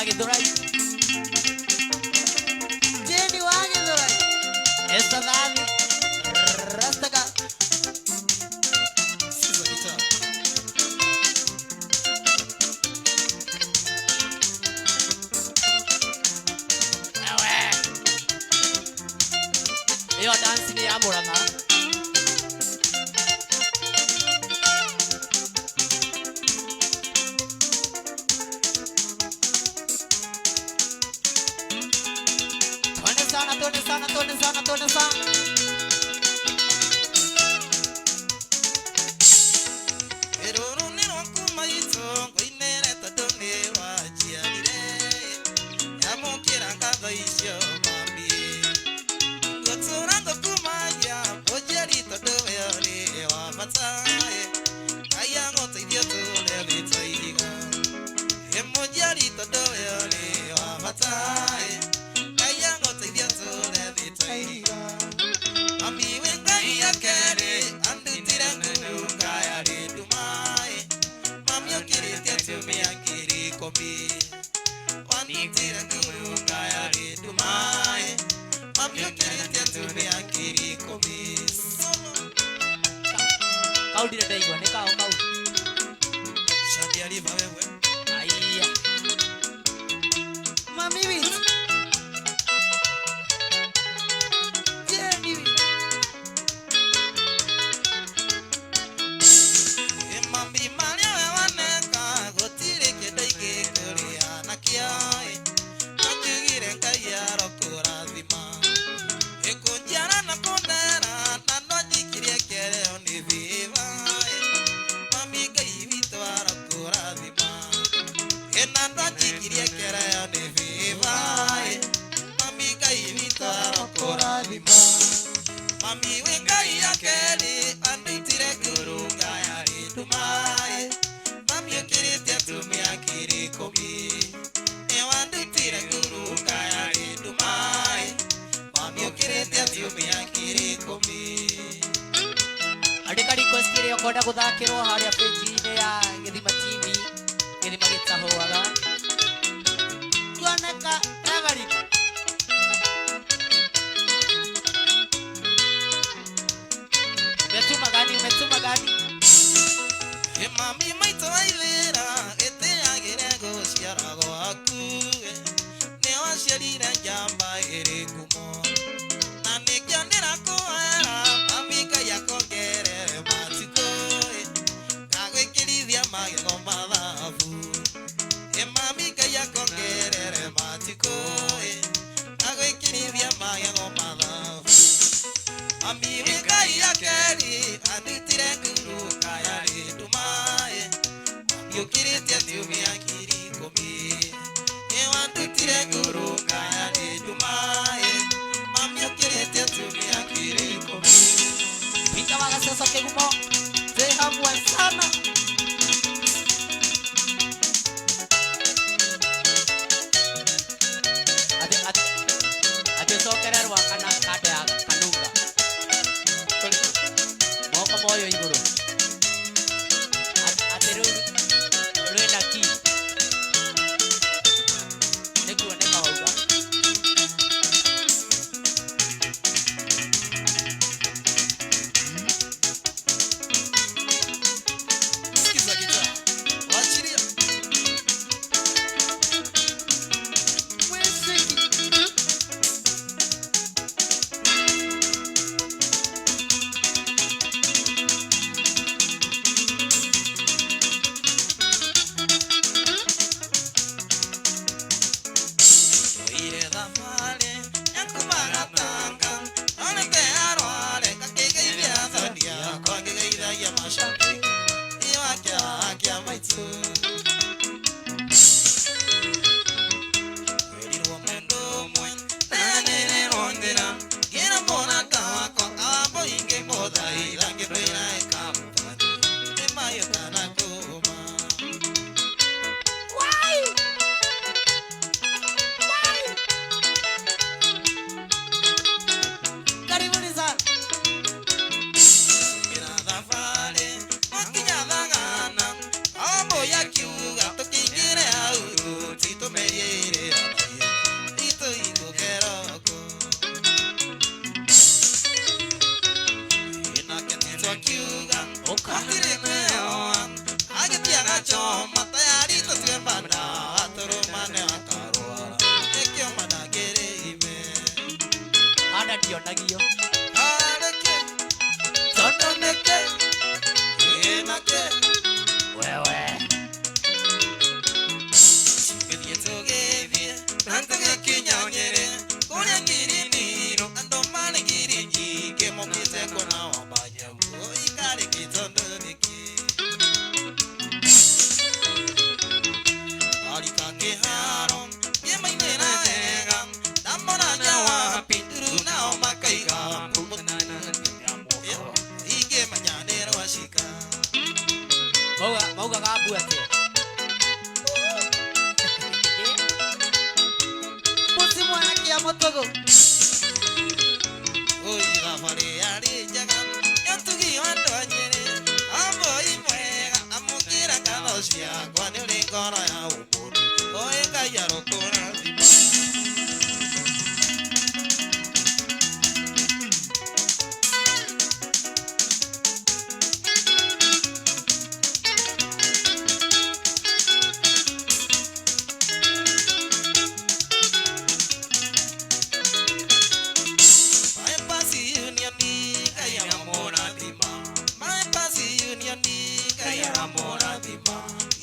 wa Githurai. Jeni wa Githurai. Esther Thathi. Rastaka. Sikiza gitaa. Ewe. Iyo dance ni ya Murang'a. Twende sana, twende sana, twende sana, twende sana. Rũrũ nĩ rwaku maitũ ngũinĩre tondũ nĩ wanjiarire. Nyamũkĩra ngatho icio mami. Ngũtũra ngũkumagia ũnjiari tondũ we ũrĩ wa bata. Ngai agũteithie ũtũũre wĩ ta ihiga. Ĩ mũnjiari tondũ we ũrĩ wa bata. Ngai agũteithie ũtũũre wĩ ta ihiga. Mami wĩ Ngai akerĩ andutire ngurunga yarĩ nduma. Mami ũkĩrĩte atumia 10,000. Wandutire ngurunga yarĩ nduma. Mami ũkĩrĩte atumia 10,000. Solo. Kau ndirĩ ndaigua nĩ kao kau. Shandia Riva wewe. Aiya. Mami wit. Jeni wit. Ĩ mami marĩa we waneka gũtirĩ kĩndũ ingĩkũrĩha nakĩo. No njugire Ngai arokũrathima. Ĩ kũnjiara na kũndera na no njikirie kĩreo nĩ viva. Mami Ngai witũ arokũrathima. Ĩ na no njikirie kĩreo nĩ viva. Mami Ngai witũ arokũrathima. Mami wĩ Ngai akerĩ andutire ngurunga yarĩ nduma. Mami ũkĩrĩte atumia 10,000. Nĩ wandutire ngurunga yarĩ nduma. Mami ũkĩrĩte atumia 10,000. Andĩka request ĩrĩa ũkwenda gũthakĩrwo harĩa page-inĩ ya Gĩthima TV. Gĩthima gĩtahũaga. Tuoneka Everett. Umetuma gani? Umetuma gani? Ĩ mami maitũ aithĩra gĩtĩagĩre gũciara gwaku. Nĩ waciarire njamba ĩrĩ ngumo. Na nĩkĩo ndĩrakũhoera mami Ngai akongerere matukũ. Ngagwĩkĩrithia magego ma thahabu. Ĩ mami Ngai akongerere matukũ. Ngagwĩkĩrithia magego ma thahabu. Mami wĩ Ngai akerĩ andutire ngurunga yarĩ nduma. Mami ũkĩrĩte atumia 10,000. Ndĩonagio. Areke tondoneke ĩnake. Wewe. Tũgĩthiĩ tũgĩthiĩ na tũgĩkinya Nyĩrĩ kũrĩa Ngiriniro andũ marĩ ngiri nyingĩ mokĩte kuona Wamanyau ũikarĩ gĩtondo nĩkĩ. Arika kĩharo ngĩmainĩra wega ndamona njawapi nduru nao makaiga ingĩmenya nĩ rwacika. Maugaga mbu atĩa? Mũci mwanake a mũtũgũ. Oi thabarĩ yarĩ njega yatugi wa andũ a Nyĩrĩ amboi mwega amũkĩra ngatho ciakwa nĩ ũrĩ ngoro ya ũmũndũ oĩ Ngai arokũrathima. Bypass Union Ngai aramũrathima. Bypass Union Ngai aramũrathima.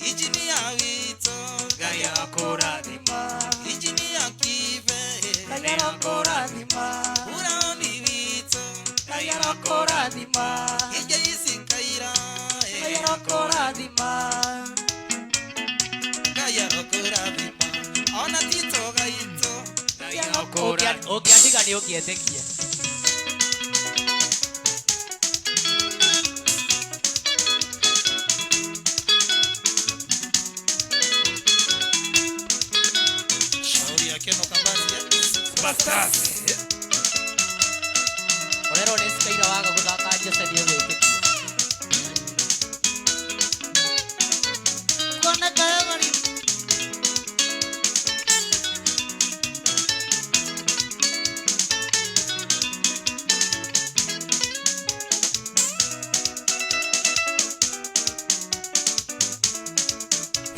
Injinia witũ Ngai akũrathima. Injinia Kibe Ngai arokũrathima. Buraoni witũ Ngai arokũrathima. Inje ici Kaira Ngai arokũrathima. Ngai arokũrathima. Ona Tito gaitũ Ngai arokũrathima. Ũngĩandiga nĩ ũngĩetĩkia. Shauri yake no kambasi. Superstars. Ũrerwo nĩ Skyra waga gũthaka Jose nĩ ũgwĩtĩkia. Kuoneka Every.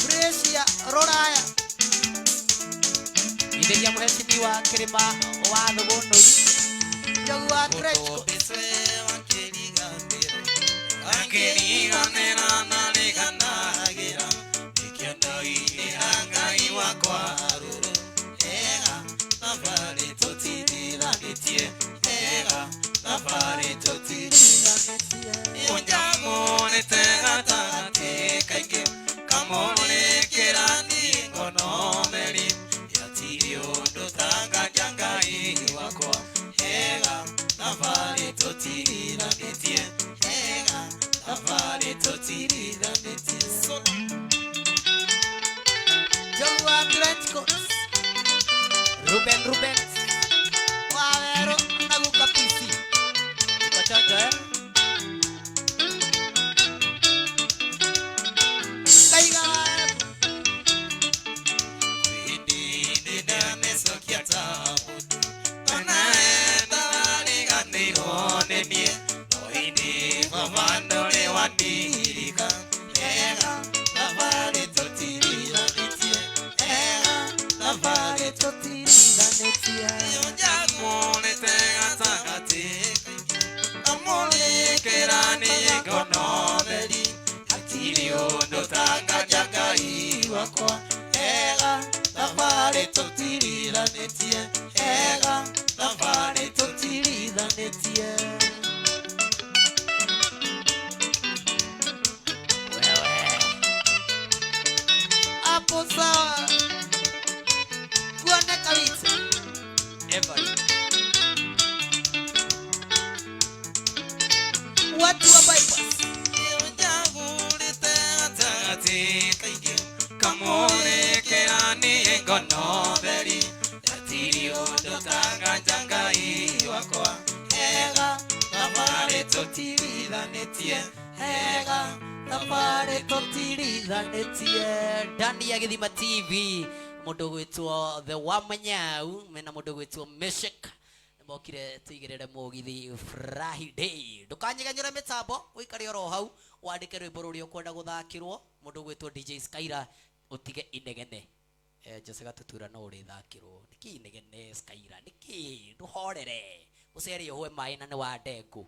Fresia Roraya. Itheria mũhecimiwa Kĩrĩma wa Thũgũnũi. Njogu wa Trenchcoat. Mũtũmbĩcwe wa kĩriganĩro akĩriganĩra na riganagĩra nĩkĩo ndoinĩra Ngai wakwa rũrũ ega thabarĩ tũtirithanĩtie ega thabarĩ tũtirithanĩtie ũnjamũrĩte gatagatĩ kaingĩ kamũrĩkĩra niĩ ngono theri yatirĩ ũndũ tanganja Ngai wakwa ega thabarĩ tũtirithanĩtie ega thabarĩ tũtirithanĩtie. Njogu wa Trenchcoat. Ruben Ruben. Wa Werũ na guka PC. Uko chonjo eh? Kaiga wa Hĩndĩ ndanecokia ta mũndũ onaenda riganĩirwo nĩ niĩ no hĩndĩ baba ndũrĩ wandirika ega thabarĩ tũtirithanĩtie ega thabarĩ tũtirithanĩtie. Ũnjamũrĩte gatagatĩ kamũrĩkĩra niĩ ngono theri hatirĩ ũndũ tanganja Ngai wakwa ega thabarĩ tũtirithanĩtie ega thabarĩ Tũtirithanĩtie. Wewe. Hapo sawa. Kuoneka witũ. Every. Watu wa bypass. Ũnjagũrĩte gatagatĩ kaingĩ kamũrĩkĩra niĩ ngono theri hatirĩ ũndũ tanganja Ngai wakwa ega thabarĩ tũtirithanĩtie ega Thabarĩ tũtirithanĩtie. Ndani ya Gĩthima TV mũndũ gwĩtwo The Wamanyau mena mũndũ gwĩtwo Meshek nĩmokire tũigĩrĩre mũgithi Friday. Ndũkanyegenyũre mĩtambo ũikare oro hau wandĩke rwĩmbo rũrĩa ũkwenda gũthakĩrwo mũndũ gwĩtwo DJ Skyra ũtige inegene. Jose Gatutura no ũrĩthakĩrwo. Nĩkĩ inegene Skyra? Nĩkĩ ndũhorere? Ũcere ũhũe maĩ na nĩ wa ndengũ.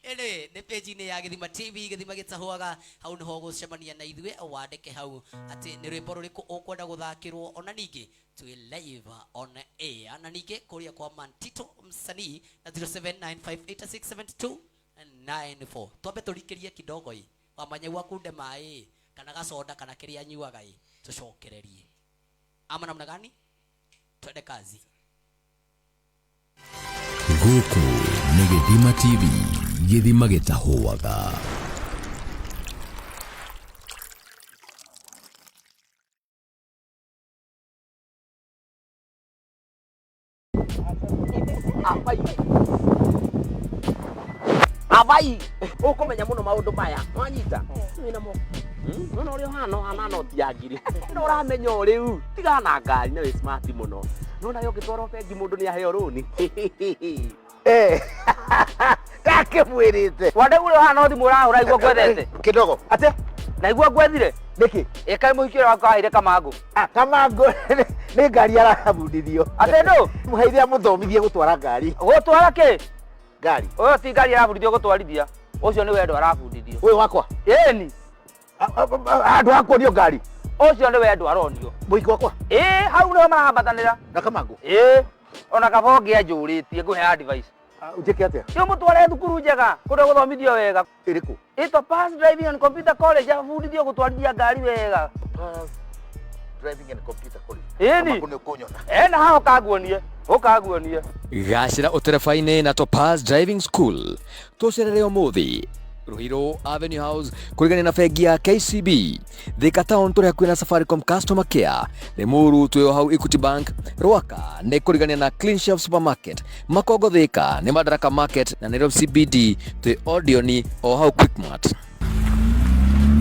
Ĩndĩ nĩ page-inĩ ya Gĩthima TV, Gĩthima gĩtahũaga, hau nĩho ũgũcemania na ithuĩ, wandĩke hau atĩ nĩ rwĩmbo rũrĩkũ ũkwenda gũthakĩrwo, ona ningĩ twĩ live on air, na ningĩ kũrĩa kwa Mantito msanii na 0795867294. Twambe tũrikĩrie kidogo ĩ wamanyau akunde maĩ kana gacoda kana kĩrĩa anyuaga ĩ tũcokererie ama namna gani, twende kazi. Gũkũ nĩ Gĩthima TV, gĩthima gĩtahũaga. Abai abai, ũkũmenya mũno maũndũ maya wanyita wĩna mo nona ũrĩa ũhana ũhana noti ya ngiri no ũramenya o rĩu tigana na ngari na wĩ smart mũno nona yo ũngĩtwarwo bengi mũndũ nĩ aheo rũni. Ndakĩmwĩrĩte. Wande ũrĩa ũhana thimũ ũrahũra igua ngwethete kidogo ate na igua ngwethire nĩkĩ ĩkaĩ mũhiki ũrĩa waku aheire kamangũ. Kamangũ nĩ ngari arabundithio. Atĩ ndũ mũheire amũthomithie gũtwara ngari. Gũtwara kĩ? Ngari. Ũyũ ti ngari arabundithio gũtwarithia, ũcio nĩ wendo arabundithio. Ũyũ wakwa? Ĩni. Andũ a kuonio ngari. Ũcio nĩ wendo aronio. Mũhiki wakwa? Ĩĩ, hau nĩho marahambatanĩra. Na kamangũ? Ĩĩ, ona kaba ũngĩanjũrĩtie ngũhe advice. Njĩke atĩa? Ĩ ũmũtware thukuru njega kũrĩa gũthomithio wega. Ĩrĩkũ? Ĩtwa Pass Driving and Computer College, abundithio gũtwarithia ngari wega. Pass Driving and Computer College. Ĩni. Kamangũ nĩ ũkũnyona. Ena haha ũkanguonie, ũkanguonie. Gacĩra ũtereba-inĩ na Topaz Driving School. Tũcerere ũmũthĩ Ruiru Avenue House kũrigania na bengi ya KCB. Thika Town tũrĩ hakuhĩ na Safaricom Customer Care. Limuru twĩ o hau Equity Bank. Rwaka nĩ kũrigania na Clean Shelf Supermarket. Makongo Thika nĩ Madaraka Market na Nairobi CBD twĩ Odeon o hau Quickmart.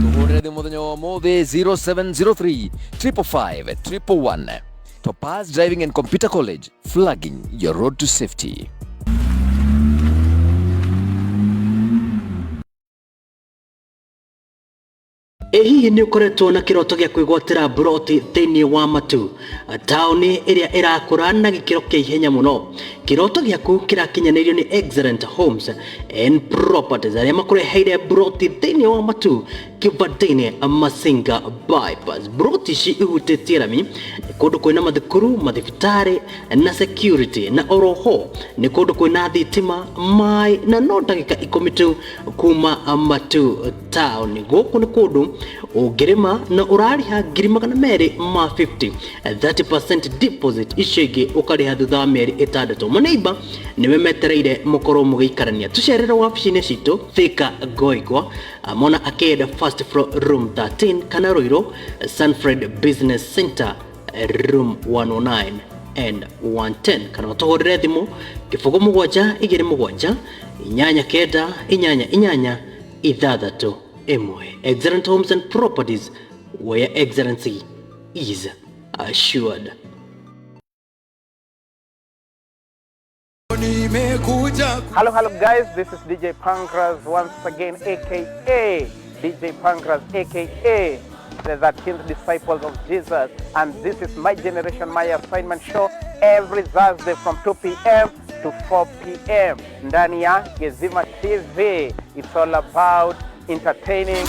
Tũhũrĩre thimũ mũthenya wa ũmũthĩ 0703 555 111. Topaz Driving and Computer College, flagging your road to safety. Ĩ hihi nĩ ũkoretwo na kĩroto gĩa kwĩgwatĩra mburoti thĩinĩ wa Matu, taũni ĩrĩa ĩrakũra na gĩkĩro kĩa ihenya mũno? Kĩroto gĩaku kĩrakinyanĩirio nĩ Excellent Homes and Properties arĩa makũreheire mburoti thĩinĩ wa Matu Kivandini Masinga Bypass. Mburoti ici ihutĩtie rami, nĩ kũndũ kwĩna mathukuru, mathibitarĩ na security, na oroho nĩ kũndũ kwĩna thitima, maĩ na no ndagĩka 10 tu kuma Matu town. Gũkũ nĩ kũndũ ũngĩrĩma na ũrarĩha 250,000, 30% deposit, icio ingĩ ũkarĩha thutha wa mĩeri 6. Maneiba nĩwe metereire mũkorwo mũgĩikarania. Tũcerere wabici-inĩ citũ Thika Goigwa, Mona Arcade first floor room 13, kana Ruiru Sanfred Business Center room 109 and 110, kana ũtũhũrĩre thimũ 07 27 8 9 8 6 1. Excellent Homes and Properties, where excellency is assured. Hello, hello guys, this is DJ Pancras once again, aka DJ Pancras, aka the 13th Disciples of Jesus, and this is My Generation, My Assignment show every Thursday from 2 p.m. to 4 p.m. Ndani ya Gĩthima TV. It's all about entertaining.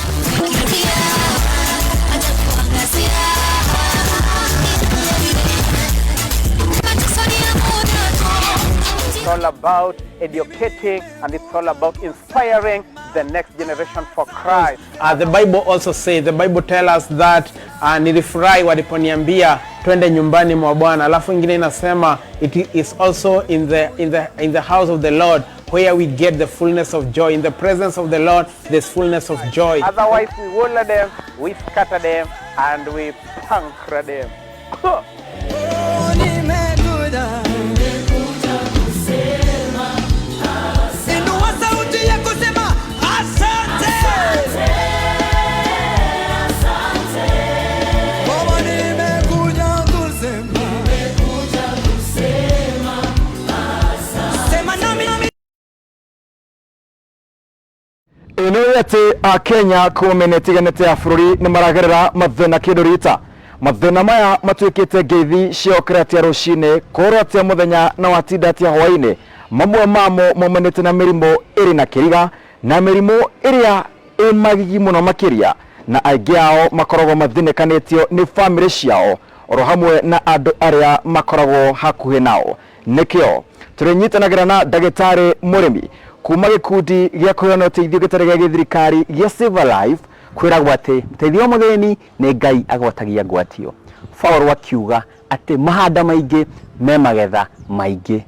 It's all about educating, and it's all about inspiring the next generation for Christ. The Bible also says, the Bible tells us that nilifurahi waliponiambia twende nyumbani mwa Bwana. Alafu ingine inasema it is also in the house of the Lord where we get the fullness of joy. In the presence of the Lord there's fullness of joy. Otherwise we waller them, we scatter them, and we puncture them. Inua sauti ya kusema asante. Baba, nimekuja kusema. Sema nami. Ĩno nĩ atĩ akenya kuma mĩena ĩtiganĩte ya bũrũri nĩ maragerera mathĩna kĩndũ rita. Mathĩna maya matuĩkĩte ngeithi cia ũkĩra atĩa rũcinĩ, kũrwo atĩa mũthenya na watinda atĩa hwaĩ-inĩ. Mamwe mamo maumanĩte na mĩrimũ ĩrĩ na kĩriga na mĩrimũ ĩrĩa ĩ magigi mũno makĩria, na aingĩ ao makoragwo mathinĩkanĩtio nĩ bamĩrĩ ciao oro hamwe na andũ arĩa makoragwo hakuhĩ nao. Nĩkĩo tũrĩnyitanagĩra na ndagĩtarĩ mũrĩmi kuma gĩkundi gĩa kũheana ũteithio gĩtarĩ gĩa gĩthirikari gĩa Save a Life. Kwĩragwo atĩ ũteithio wa mũthĩni nĩ Ngai agwatagia ngwatio. Paũlũ akiuga atĩ mahanda maingĩ me magetha maingĩ.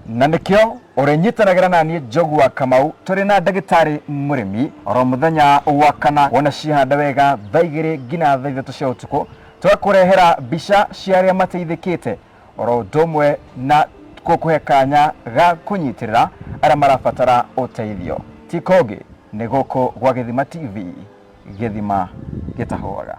Na nĩkĩo ũrĩnyitanagĩra na niĩ Njogu wa Kamau tũrĩ na ndagĩtarĩ mũrĩmi oro mũthenya wa kana wona ciahanda wega thaa igĩrĩ nginya thaa ithatũ cia ũtukũ, tũgakũrehera mbica cia arĩa mateithĩkĩte oro ũndũ ũmwe na gũkũhe kanya ga kũnyitĩrĩra arĩa marabatara ũteithio. Ti kũngĩ nĩ gũkũ gwa Gĩthima TV, gĩthima gĩtahũaga.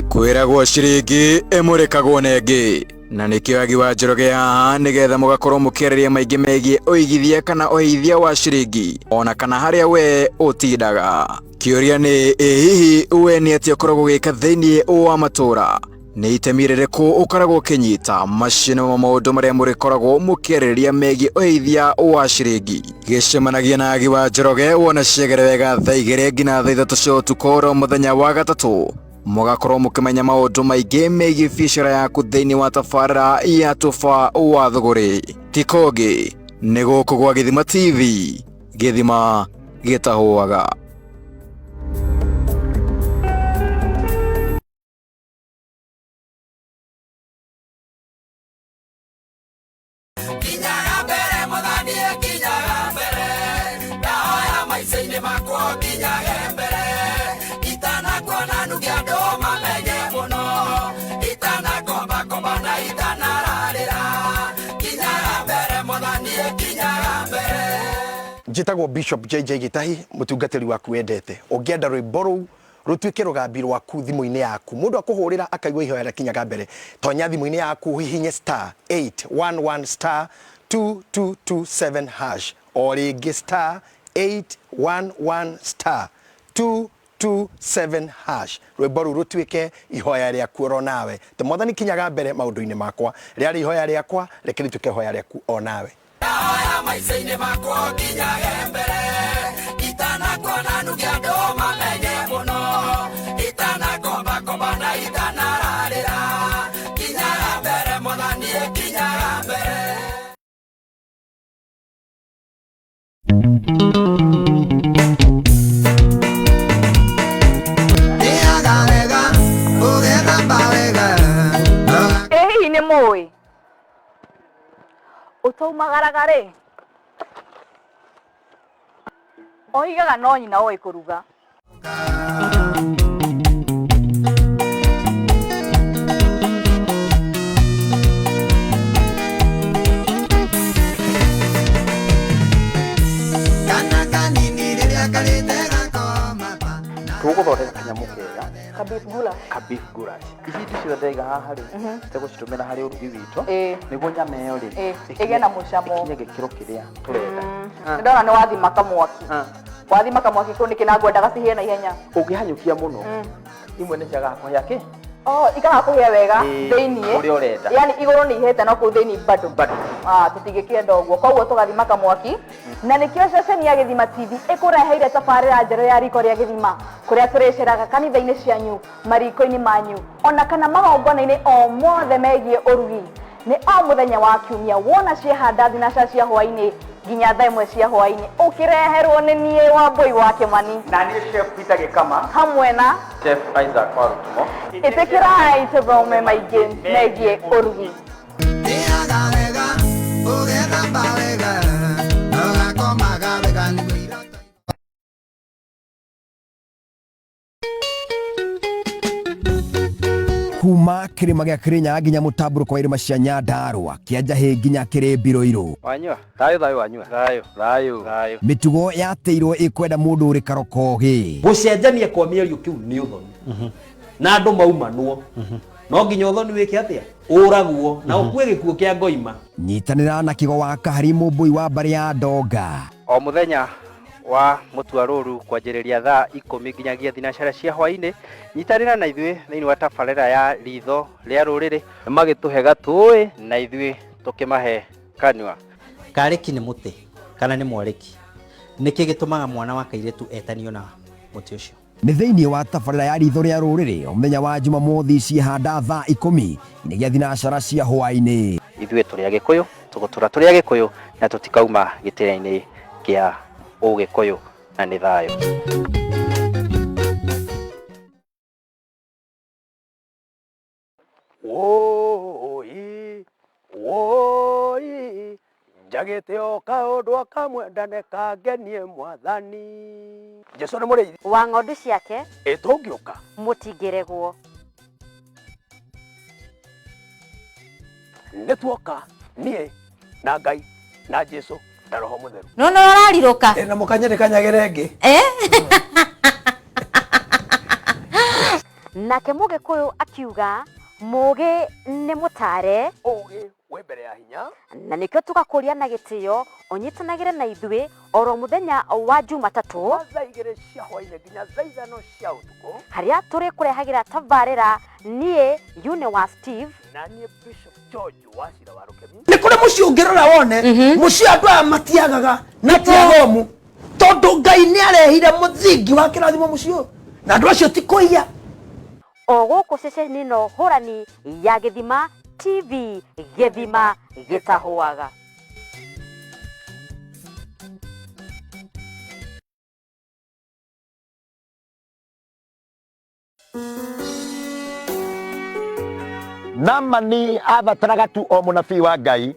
Kwĩragwo ciringi ĩmũrĩkagwo na ĩngĩ, na nĩkĩo Agi wa Njoroge haha nĩgetha mũgakorwo mũkĩarĩria maingĩ megiĩ ũigithia kana ũheithia wa ciringi ona kana harĩa we ũtindaga. Kĩũria nĩ ĩ hihi we nĩ atĩa ũkoragwo ũgĩka thĩinĩ wa matũra? Nĩ itemi rĩrĩkũ ũkoragwo ũkĩnyita? Macio nĩmo maũndũ marĩa mũrĩkoragwo mũkĩarĩrĩria megiĩ ũheithia wa ciringi. Gĩcemanagia na Agi wa Njoroge wona ciagere wega thaa igĩrĩ nginya thaa ithatũ cia ũtukũ oro mũthenya wa gatatũ. Mũgakorwo mũkĩmenya maũndũ maingĩ megiĩ biacara yaku thĩinĩ wa tabarĩra ya Tũba wa Thũgũrĩ. Ti kũngĩ nĩ gũkũ gwa Gĩthima TV, gĩthima gĩtahũaga. Kinyaga mbere mwathani, kinyaga mbere, ndahoya maica-inĩ makwa kinyage mbere, itanakuona nuge andũ mamenye mũno, itanakombakomba na itanararĩra, kinyaga mbere mwathani, kinyaga mbere. Njĩtagwo Bishop JJ Gĩtahi, mũtungatĩri waku wendete. Ũngĩenda rwĩmbo rũu rũtuĩke rũgambi rwaku thimũ-inĩ yaku, mũndũ akũhũrĩra akaigua ihoya rĩakinyaga mbere, tonya thimũ-inĩ yaku hihinye star 811 star 2227 hash, o rĩngĩ star 811 star 227 hash, rwĩmbo rũu rũtuĩke ihoya rĩaku oro nawe. Te mwathani kinyaga mbere maũndũ-inĩ makwa, rĩarĩ ihoya rĩakwa, reke rĩtuĩke ihoya rĩaku o nawe. Ndahoya maica-inĩ makwa kinyage mbere, itanakuona nuge andũ mamenye mũno, itanakombakomba na itanararĩra, kinyaga mbere mwathani, kinyaga mbere. Ĩ hihi nĩ mũĩ ũtaumagaraga rĩ, oigaga no nyina oĩ kũruga. Tũgũthondeka kanyamũ kega Ka beef goulash. Ka beef goulash. Ici indo ciothe ndaiga haha rĩ, tũgũcitũmĩra harĩ ũrugi witũ nĩguo nyama ĩyo rĩ ĩgĩe na mũcamo, ĩkinye gĩkĩro kĩrĩa tũrenda. Nĩ ndona nĩ wathima kamwaki, wathima kamwaki kũu nĩkĩ na ngwendaga cihĩe na ihenya. Ũngĩhanyũkia mũno, imwe nĩ ciagaga kũhĩa kĩ. Oh, ikaga kũhĩa wega thĩiniĩ ũrĩa ũrenda. Yani igũrũ nĩ ihĩte no kũu thĩiniĩ bado bado. Tũtingĩkĩenda ũguo, koguo tũgathima kamwaki. Na nĩkĩo ceceni ya Gĩthima TV ĩkũreheire tabarĩra njerũ ya riko rĩa Gĩthima, kũrĩa tũrĩceraga kanitha-inĩ cianyu, mariko-inĩ manyu, ona kana magongona-inĩ o mothe megiĩ ũrugi. Nĩ o mũthenya wa kiumia wona ciehanda thinaca cia hwaĩ-inĩ nginya thaa ĩmwe cia hwaĩ-inĩ, ũkĩreherwo nĩ niĩ Wambũi wa Kĩmani na niĩ Chef Peter Gĩkama hamwe na Chef Isaac wa Rutumo. Ĩtĩkĩrai tũthome maingĩ megiĩ ũrugi. Kuma kĩrĩma gĩa Kĩrĩnyaga nginya mũtambũrũko wa irĩma cia Nyandarũa, kĩa Njahĩ nginya Kĩrĩmbiro-irũ. Wanyua thayũ thayũ, wanyua thayũ thayũ thayũ. Mĩtugo yatĩirwo ĩkwenda mũndũ ũrĩ karokogĩ. Gũcenjania kwa mĩario kĩu nĩ ũthoni na andũ maumanwo, no nginya ũthoni wĩke atĩa, ũragwo na ũkue gĩkuũ kĩa ngoima. Nyitanĩra na Kĩgo wa Kahari, mũmbũi wa mbarĩ ya Ndonga, O mũthenya Wa mũtua rũru kwanjĩrĩria thaa 10 nginyagia thinacara cia hwainĩ. Nyitanĩra na ithuĩ thĩinĩ wa tabarĩra ya ritho rĩa rũrĩrĩ. Magĩtũhe gatũĩ na ithuĩ tũkĩmahe kanua. Karĩki nĩ mũtĩ kana nĩ mwarĩki? Nĩkĩ gĩtũmaga mwana wa kairĩtu etanio na mũtĩ ũcio? Nĩ thĩinĩ wa tabarĩra ya ritho rĩa rũrĩrĩ mũthenya wa Jumamothi ciĩhanda thaa 10 nginyagia thinacara cia hwaĩ-inĩ. Ithuĩ tũrĩ Agĩkũyũ, tũgũtũra tũrĩ Agĩkũyũ na tũtikauma gĩtĩna-inĩ kĩa Ũgĩkũyũ, na nĩ thayũ. Woi, woi, njagĩte o kaũndũ o kamwe ndane kangenie Mwathani. Jesu nĩ mũrĩithi wa ng'ondu ciake. Ĩ tũngĩũka mũtingĩregwo. Nĩ tuoka niĩ na Ngai na Jesu na Roho Mũtheru. Nona ũrarirũka. Na mũkanye kanyagĩre ĩngĩ. Eh? Nake mũgĩkũyũ akiuga mũgĩ nĩ mũtare. Ũgĩ wĩ mbere ya hinya. Na nĩkĩo tũgakũria na gĩtĩo ũnyitanagĩre na ithuĩ oro mũthenya wa Jumatatũ thaa 2 cia hwainĩ nginya thaa 5 cia ũtukũ, harĩa tũrĩkũrehagĩra tabarĩra niĩ Yune wa Steve na niĩ Bishop George wa Cira wa Rũkemi. Nĩ kũrĩ mũciĩ ũngĩrora wone mũciĩ andũ aya matiagaga na ti athomu, tondũ Ngai nĩ arehire mũthingi wa kĩrathimo mũciĩ ũyũ, na andũ acio ti kũiya. O gũkũ ceceni ĩno hũrani ya Gĩthima TV, gĩthima gĩtahũaga. Namani abataraga tu o mũnabii wa Ngai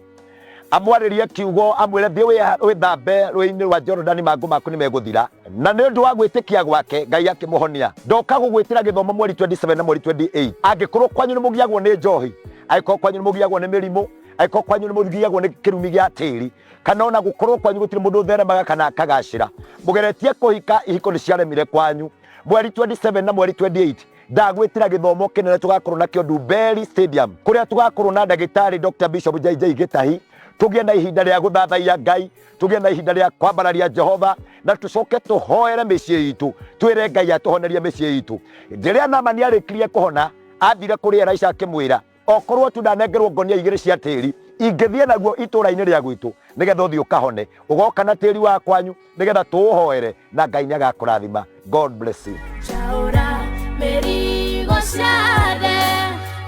amwarĩrie kiugo, amwĩre thiĩ wĩthambe rũĩ-inĩ rwa Jorodani, mangũ maku nĩ megũthira. Na nĩ ũndũ wa gwĩtĩkia gwake Ngai akĩmũhonia. Ndoka gũgwĩtĩra gĩthomo mweri 27 na mweri 28. Angĩkorwo kwanyu nĩ mũgiagwo nĩ njohi, angĩkorwo kwanyu nĩ mũgiagwo nĩ mĩrimũ, angĩkorwo kwanyu nĩ mũgiagwo nĩ kĩrumi gĩa tĩri, kana ona gũkorwo kwanyu gũtirĩ mũndũ ũtheremaga kana akagacĩra, mũgeretie kũhika ihiko nĩ ciaremire kwanyu, mweri 27 na mweri 28 ndagwĩtĩra gĩthomo kĩnene tũgakorwo nakĩo Ndumberi Stadium, kũrĩa tũgakorwo na ndagĩtarĩ Dr. Bishop JJ Gĩtahi. Tũgĩe na ihinda rĩa gũthathaiya Ngai, tũgĩe na ihinda rĩa kwambararia Jehova, na tũcoke tũhoere mĩciĩ itũ, twĩre Ngai atũhonerie mĩciĩ itũ. Rĩrĩa Naamani arĩkirie kũhona, athire kũrĩ Elisha akĩmwĩra, okorwo tu ndanengerwo ngonia 2 cia tĩri, ingĩthiĩ naguo itũũra-inĩ rĩa gwitũ nĩgetha ũthiĩ ũkahone, ũgoka na tĩri wa kwanyu nĩgetha tũũhoere, na Ngai nĩagakũrathima. God bless you. Chaura mĩrigo ciothe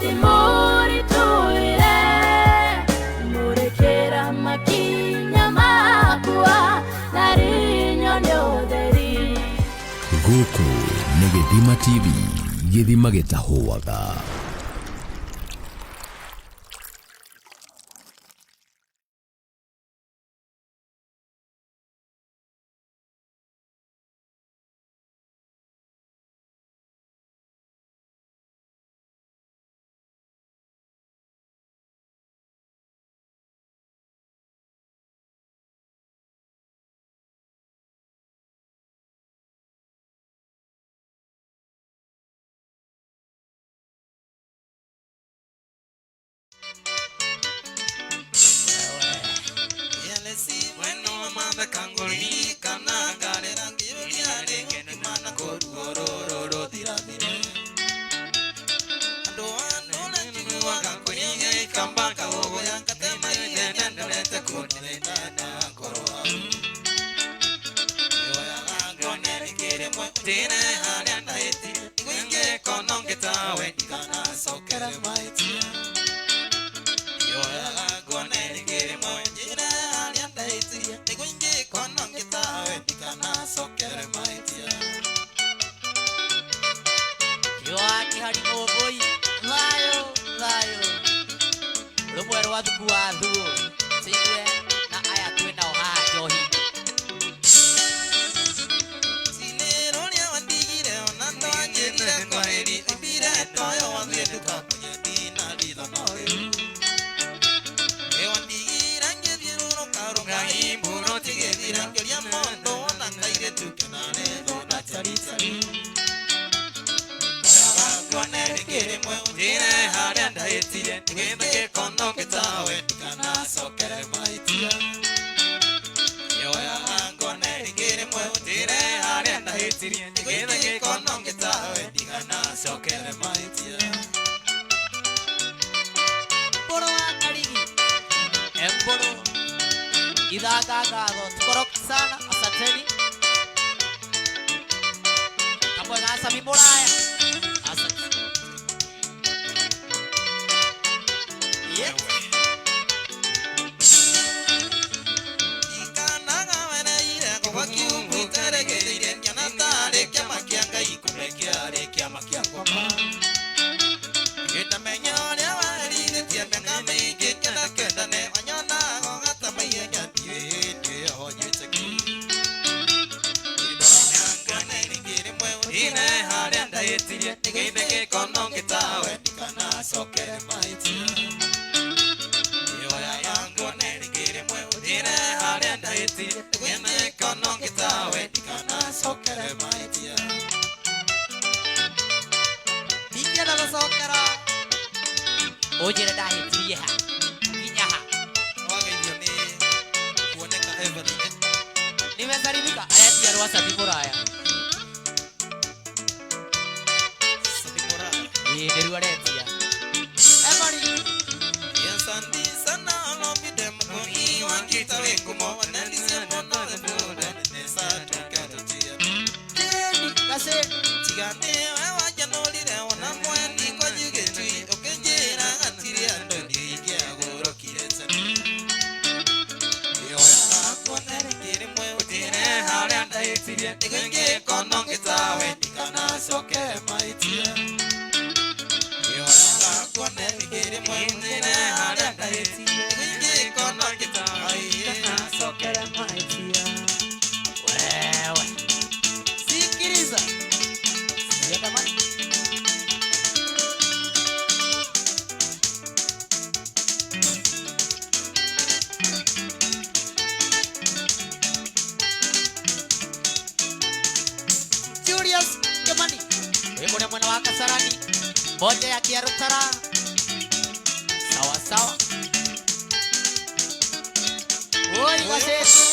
ndĩmũritũhĩre, mũrĩkĩra makinya makwa na rinyone ũtheri. Gũkũ nĩ Gĩthima TV, gĩthima gĩtahũaga. Rũmwe rwa thuku wa thuo tũigue na aya twĩ nao haha njohi-inĩ. ndahĩtirie nĩgetha gĩkono ngĩtawe ndiganacokere mahĩtia. Mbũrũ wa Karigi Embũrũ ithanga ngatho tukoroki sana asanteni kamwe ga Sami Mũraya asante. Yeah. Ndingĩenda gũcokera ũnjĩre ndahĩtirie ha nginya ha. Wageithio nĩ kuoneka Evelyn. Nimesalimika aretia rwa Sami Mũraya. Sami Mũraya. Ĩĩ nĩruo aretia Evelyn. Wewe sikiliza Sikia. Julius Kimani wĩ kũrĩa mwena wa Kasarani moja ya Kĩarũtara sawa sawa. Oi gacĩtu.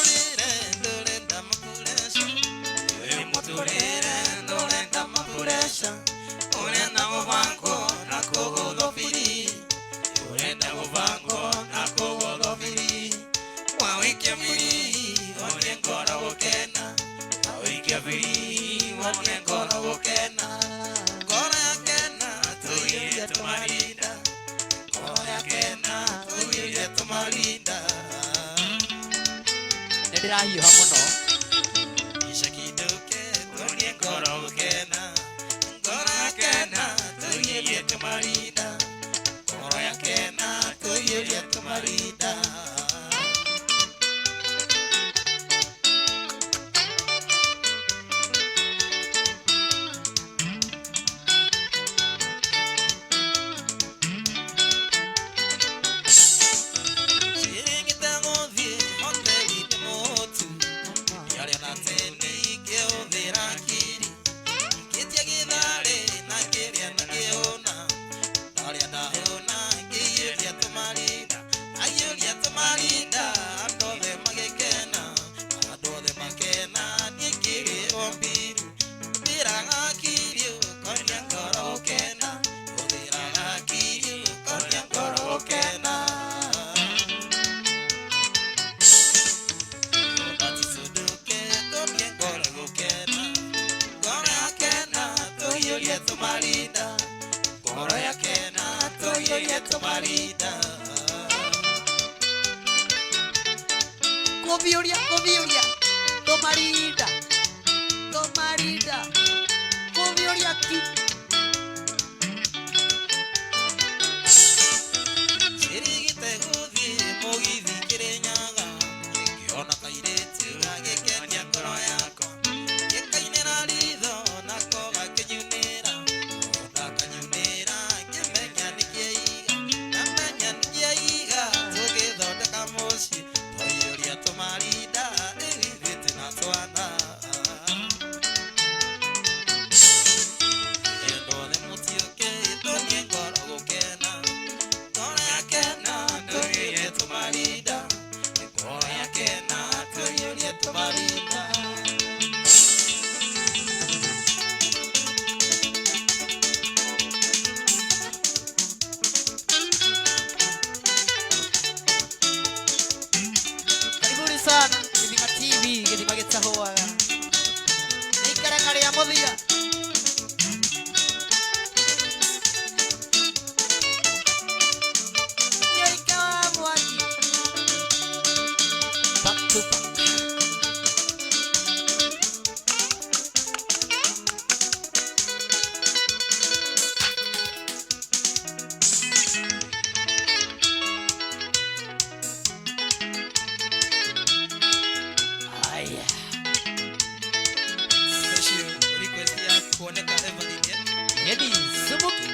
Nĩ ndĩrahiũha mũno. Kũviũria kũviũria tũmarinda tũmarinda kũviũria ki. Yeni sumuki.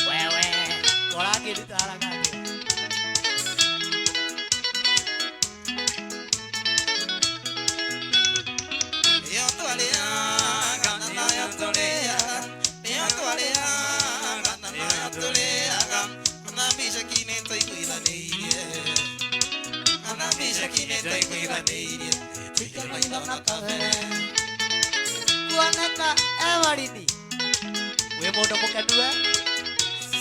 Wewe ũrangĩruta haraka atĩa? Kuoneka Evaridi wĩ mũndũ mũkenu we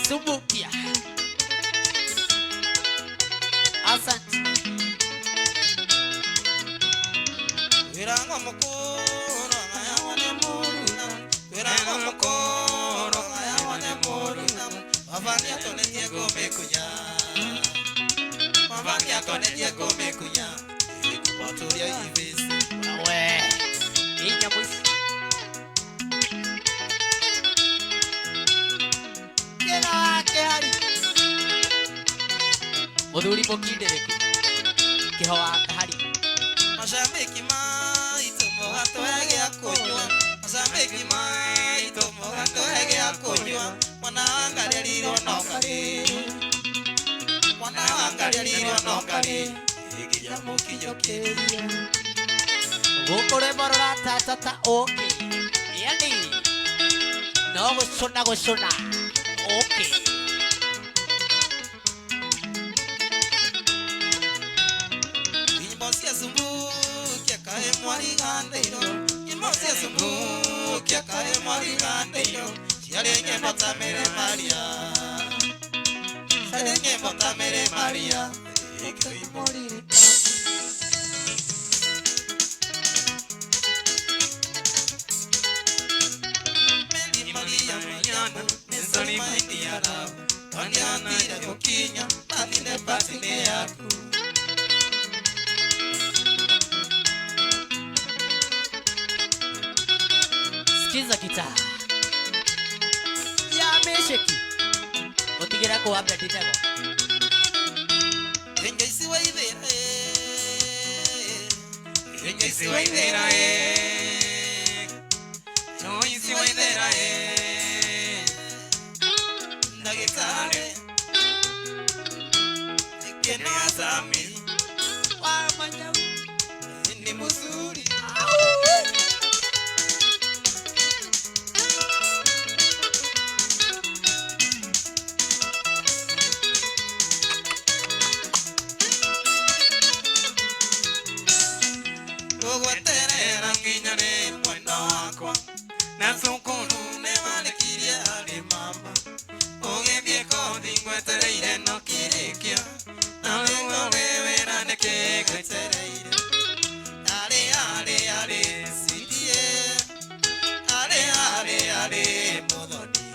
sumbukia. Asante. We inya mwici kĩra wake hari mũthuri mũkindĩrĩku kĩho wa kahari. Mashabiki maitũ mũgatũhe gĩa kũnyua, mashabiki maitũ mũgatũhe gĩa kũnyua, mwana wangarĩrirwo no karĩ, mwana wangarĩrirwo no karĩ, nginya mũkinyũkĩrie. Gũkũ rwĩmbo rũratata ta ũkĩ, yani no gũcũna gũcũna ũkĩ. Nyimbo cia Sumbukia kaĩ mwariganĩirwo, nyimbo cia Sumbukia kaĩ mwariganĩirwo, ciarĩ nyĩmbo ta Mary Maria, ciarĩ nyĩmbo ta Mary Maria, Mary Maria Mariana, sorry my dear love, wandiatire gũkinya mathine pasi-inĩ yaku. Sikiza gitaa ya mesheki ũtigĩre kũ Abednego. Enjoyce Waithera, Enjoyce Waithera, Joyce Waithera, ndagĩtarĩ Kene Asami wa Manyau ni muzuri. Gũgweterera nginya rĩ mwenda wakwa, na cukuru nĩwarĩkirie harĩ mama, ũgĩthiĩ kothi ngwetereire no kĩrĩkia, na rĩu ũrĩ wĩra nĩkĩ ngwetereire. Arĩ arĩ arĩ CDA, arĩ arĩ arĩ Mũthoni,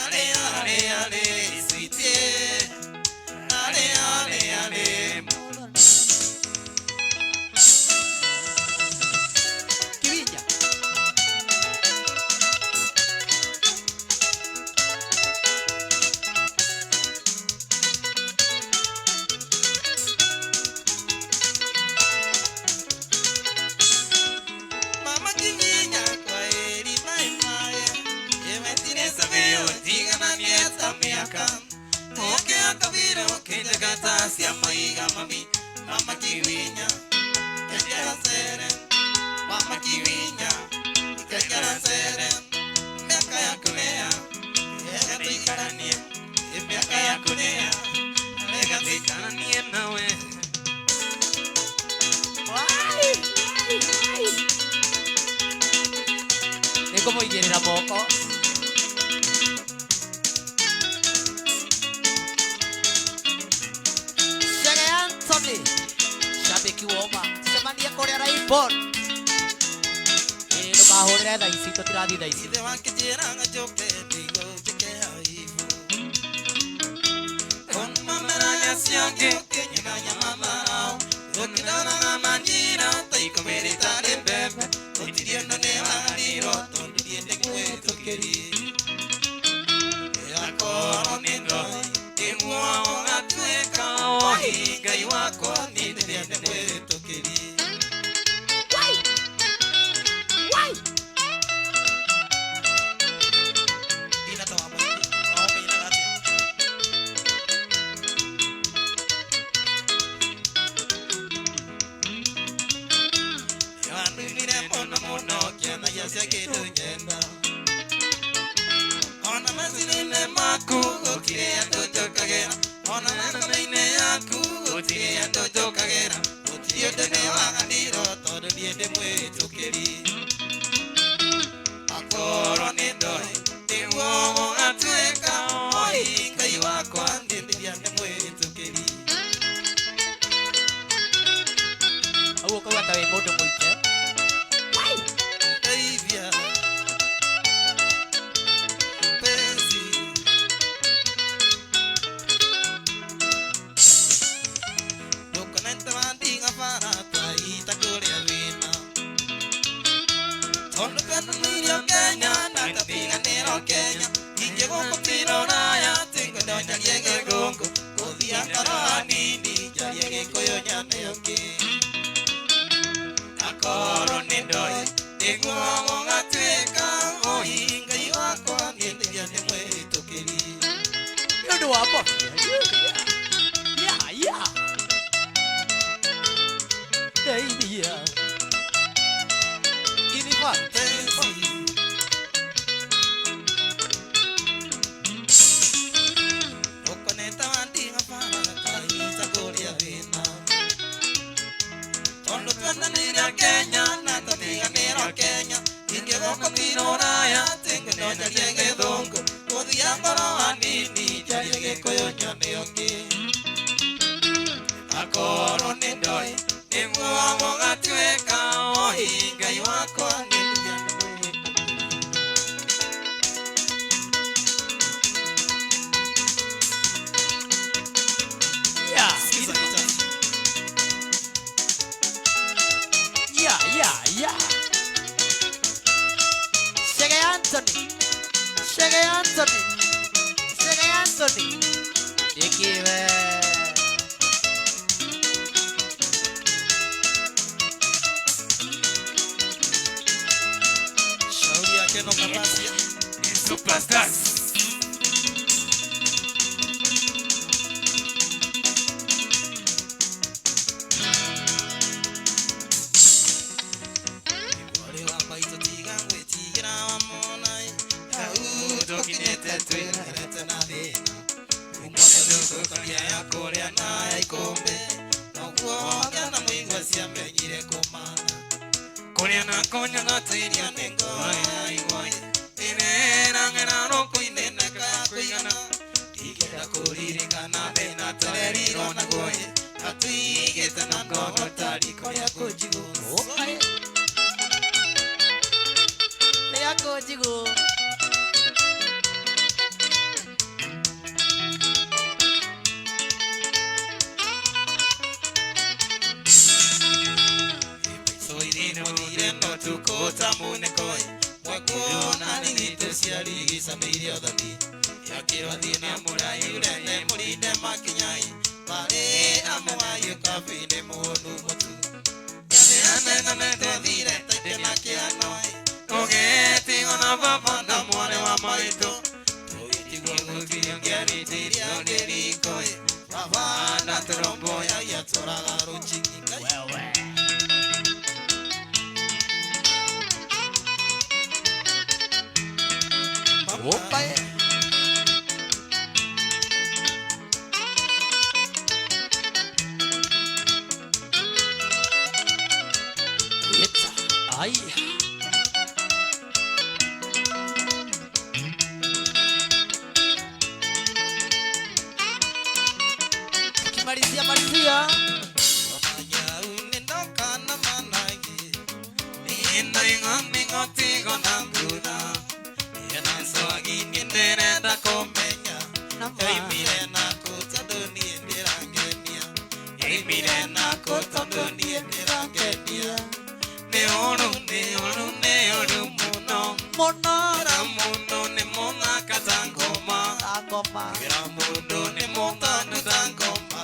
arĩ arĩ arĩ CDA, arĩ arĩ arĩ Mũthoni. Kibinya. Mama Kibinya kwa eri mai mai, ewetire sabeo tigananie ta mĩaka, oke akabira okenjagata cia maiga mami. Mama Kibinya kenjera cere, mama Kibinya kenjera cere, mĩaka ya kũrĩa ega tũikaranie, mĩaka ya kũrĩa ega tũikaranie nawe. Nĩngũmũigĩrĩra moko. Chege Anthony shabiki woma cemania kũrĩa Raibon. Ĩ ndũkahũrĩre thaa ici tũtirathiĩ thaa ici. Ithe wakĩnjĩraga njũke nĩguo njĩke aibu, ũmameragia cia angĩ ũkĩnyeganya matharau ũkĩndoraga na njira ta ikũmĩrĩ tarĩ mbembe gũtirĩ ũndũ nĩwarirwo tondũ niĩ ndĩmwĩtũkĩri akorwo nĩ ndoĩ nĩguo ũgatuĩka oi Ngai wakwa niĩ ndĩrĩa ndĩmwĩtũkĩri. Wandumire mũno mũno kĩonagia cia kĩndũ nyenda ona macini-inĩ maku gũtirĩ andũ njũkagĩra ona thakame-inĩ yaku gũtirĩ andũ njũkagĩra gũtirĩ ũndũ nĩwaganirwo tondũ niĩ ndĩmwĩtũkĩri akorwo nĩ ndoĩ nĩguo gũgatuĩka oi Ngai wakwa niĩ ndĩrĩa ndĩmwĩtũkĩri. Hau ũkauga ta wĩ mũndũ mũike. Ndeithia penzi ndũkonete wandiga bara twaita kũrĩa thĩna tondũ twendanĩirio Kenya na tũtiganĩrwo Kenya ingĩ gũkũ tira ũraya tingwenda njarie gĩthũngũ gũthiĩ ngoro hanini njarie gĩkũyũ nyone ũngĩ akorwo nĩ ndoĩ nĩguo gũgatuĩka oi Ngai wakwa niĩ ndĩrĩa ndĩmwĩtũkĩri. Nĩ ũndũ wa mafia. Yeah, yeah. Ndeithia. Inifa. Ndũkonete wandiga bara twaita kũrĩa thĩna tondũ twendanĩire Kenya na tũtiganĩrwo Kenya ingĩ gũkũ tira ũraya tingwenda njarie gĩthũngũ gũthiĩ ngoro hanini njarie gĩkũyũ nyone ũngĩ akorwo nĩ ndoĩ nĩguo gũgatuĩka oi Ngai wakwa niĩ ndĩrĩa Yeah. Yeah, yeah, yeah. Shege Anthony. Shege Anthony. Shege Anthony. Dikiwe. Shauri yake no kapasia ni superstars. Wale wa maitũ tiga gwĩtigĩra wa mona hau tũkinyĩte twĩrerete na thĩna kuma tũthũkagia ya kũrĩa na ya ikũmbĩ noguo kĩana mũigua ciamenyire kũmana kũrĩa na kũnyaga tũirio nĩ ngoro ya igoi ĩrerang'era rũkũ-inĩ na kaya kũigana ndingĩenda kũririkana thĩna tũrerirwo naguo atũigĩte na ngoro ta riko rĩa kũnjigũ. Rĩa kũnjigũ. Soirino mũthire no tukũ ta munĩkoi mwakuona nĩgitũ ciarigicamĩire ũthoni yakĩrwo thiĩ na mũraihu nĩ mũrinde makinyai marĩ amũwaiũ kabi-inĩ mũnu mũtu anenane twathire taite na kĩanoi ũgĩtigwo na baba na mwarĩ wa maitũ tũgĩtigwo gũtirĩ ũngĩarĩtĩirie ũngĩrikoi baba na tũromboyagia tũraga rũcing'i wewe. Opa. Eta. Ai. Tukimalizia malizia. Ndirenda kũmenya yoimire nakũ tondũ niĩ ndĩrangenia. yaku tondũ niĩ ndĩrakenia nĩ ũru nĩ ũru nĩ ũru mũno mũno Kwĩra mũndũ nĩ mũthaka ta ngoma Kwĩra mũndũ nĩ mũtondu ta ngoma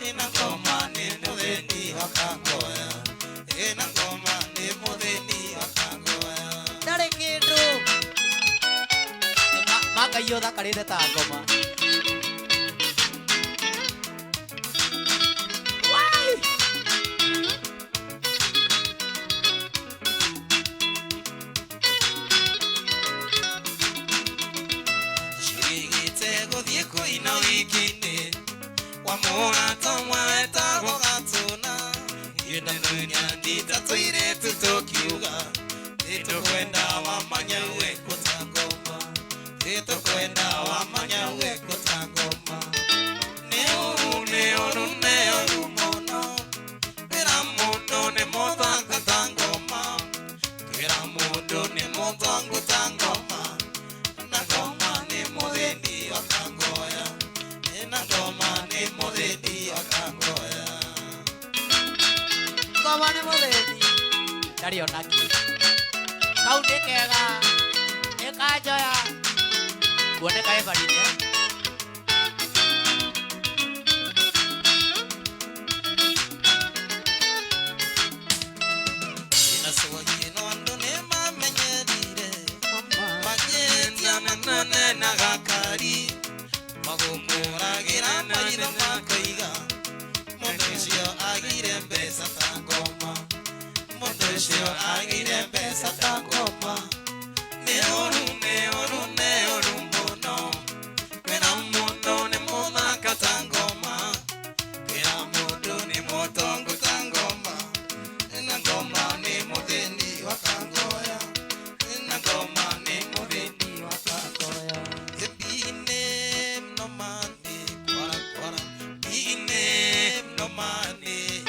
Ĩna ngoma nĩ mũthĩni wa kangoya Ĩna ngoma nĩ mũthĩni wa kangoya Ndarĩ kĩndũ Mangai ũthakarĩte ta ngoma. Cirigĩte gũthiĩ kũina wiki-inĩ wa mũrata ũmwe wetagwo Gatũna Ĩna ndita tũirĩtu tũkiuga Nĩtũkwenda wamanya wekwo ta ngoma Nĩtũkwenda wamanya wekwo ta ngoma Nĩ ũru nĩ ũru nĩ ũru mũno Kwĩra mũndũ nĩ mũthaka ta ngoma Kwĩra mũndũ nĩ mũtongu ta ngoma Na ngoma nĩ mũthĩni wa kangoya Na ngoma nĩ mũthĩni wa kangoya Ngoma nĩ mũthĩni ndarĩ ona kĩ kau nĩ kega nĩ kanjoya kuoneka ĩbarine. Inacũagio andũ nĩ mamenyerire Magĩtia manene na gakari Magũkũragĩra maitho makoiga Mũndũ ũcio agire mbeca ta ngoma Mũndũ ũcio agire mbeca ta ngoma Nĩ ũru nĩ ũru nĩ ũru mũno Kwĩra mũndũ nĩ mũthaka ta ngoma Kwĩra mũndũ nĩ mũtongu ta ngoma Na ngoma nĩ mũthĩni wa kangoya Na ngoma nĩ mũthĩni wa kangoya Big name no money kwara kwara Big name no money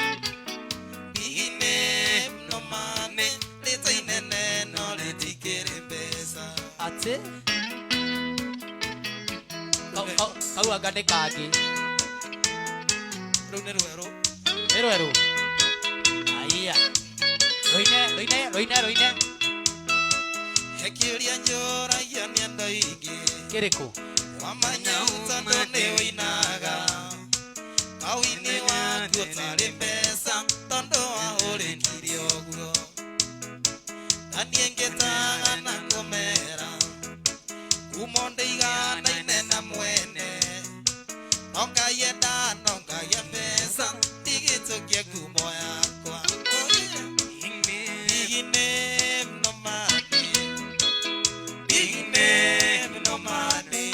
Big name no money Rĩtwa inene no rĩtikĩrĩ mbeca Atĩ kau anga nĩ kangĩ Rũu nĩ rwerũ nĩ rwerũ Aya rũine rũine rũine rũine He kĩũria njũragia nĩ andũ aingĩ kĩrĩkũ Wamanya tondũ nĩ ũinaga Kawini waku ũtarĩ mbeca tondũ wahũrĩkirie ũguo Na niĩ ngĩtaga na kũmera Kumo ndĩiganaine na mwene No ngaienda no ngagia mbeca ndigĩtũkie ngumo yakwa Big name no money Big name no money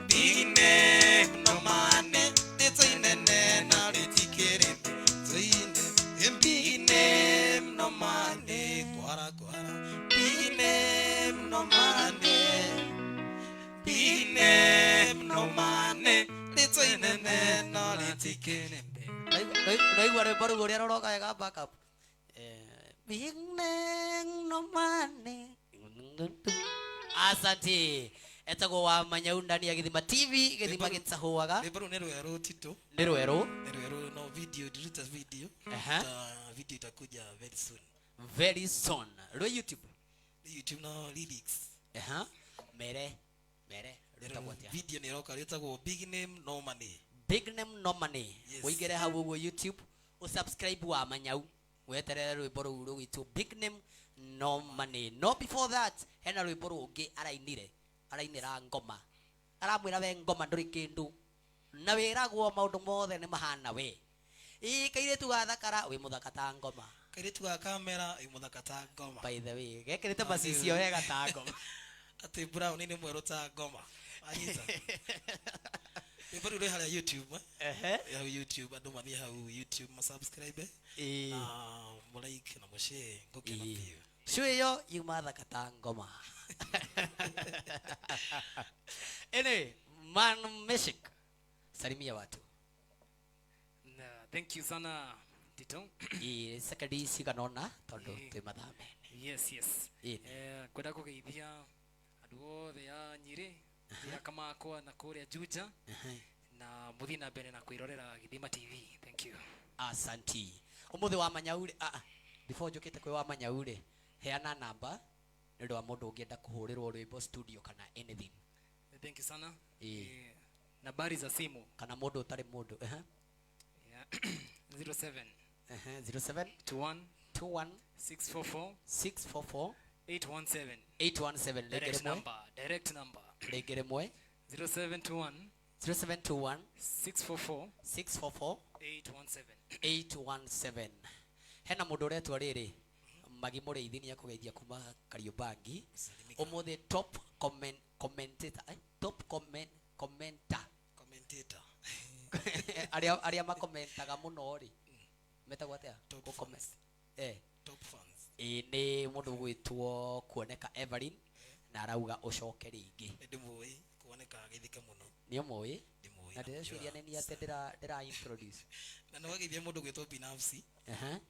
Big name no money Rĩtwa inene na rĩtikĩrĩ mbeca Big name no money kwara kwara Big name no money Big name no money Rĩtwa inene na rĩtikĩrĩ Ndaigua rwĩmbo rũu ũrĩa rũroka wega backup. Big name no money. Asante. Etagwo wa Manyau ndani ya Gĩthima TV gĩthima gĩtahũaga Rwĩmbo rũu nĩ rwerũ Tito nĩ rwerũ Nĩ rwerũ no video ndiruta video Aha. Video itakuja very soon very soon rwĩ YouTube YouTube no lyrics Aha. mere mere rwĩtagwo atĩa Video nĩ ĩroka rĩtagwo Big Name No Money Big Name No Money Yes. ũingĩre hau ũguo YouTube ũsubscribe wa Manyau weterere rwĩmbo rũu rũgwĩtwo Big Name No Money no before that hena rwĩmbo rũngĩ arainire arainĩra ngoma aramwĩra we ngoma ndũrĩ kĩndũ na wĩragwo maũndũ mothe nĩ mahana we ĩ kairĩtu gathakara wĩ mũthaka ta ngoma Kairĩtu ga kamera wĩ mũthaka ta ngoma by the way gekĩrĩte macicio wega ta ngoma Atĩ brown nĩ mwerũ ta ngoma Anyita Rwĩmbo rũu rwĩ harĩa YouTube Ehe. Hau YouTube andũ mathiĩ hau YouTube masubscribe Ĩĩ. na mũlike na mũshare ngũkena biũ Cũ ĩyo yuma thaka ta ngoma Anyway, Man Meshik salimia watu Na, thank you sana Tito. Ĩ sekondi cigana ũna tondũ twĩ mathaa mene Yes, yes. Ĩĩ. Ngwenda kũgeithia andũ othe a Nyĩrĩ, ya Kamakwa na kũrĩa Juja na mũthiĩ na mbere na kwĩrorera Gĩthima TV. Thank you. Asanti. Umuthi wa manyau rĩ, ah, ah, before njũkĩte kwĩ wa manyau rĩ, heana namba nĩ ũndũ wa mũndũ ũngĩenda kũhũrĩrwo rwĩmbo studio kana anything. Thank you sana. Ĩĩ. Nambari za simu kana mũndũ ũtarĩ mũndũ. Ehe. Yeah. 07 Ehe, 07 21 21 644 644 817. 817. Rĩngĩ Direct rĩmwe. number, direct number. Rĩngĩ rĩmwe. 0721 0721 644 644 817. 817. Hena mũndũ ũretwo rĩrĩ Magi Mũrĩithi nĩ akũgeithia kuma Kariobangi ũmũthĩ. Top comment, commentator, eh? Top comment, commenter. Commentator. Arĩa makomentaga mũno rĩ metagwo atĩa? Gũcomment. Eh. Top fans. Ĩĩ, nĩ mũndũ ũgwĩtwo Kuoneka Evelyn na arauga ũcoke rĩngĩ. Ndĩmũĩ kuoneka ageithĩke mũno. Nĩ ũmũĩ? Ndĩmũĩ. Na ndĩreciria nĩ niĩ atĩ ndĩra introduce. Na nĩ wageithia mũndũ gwĩtwo Binafsi. Aha.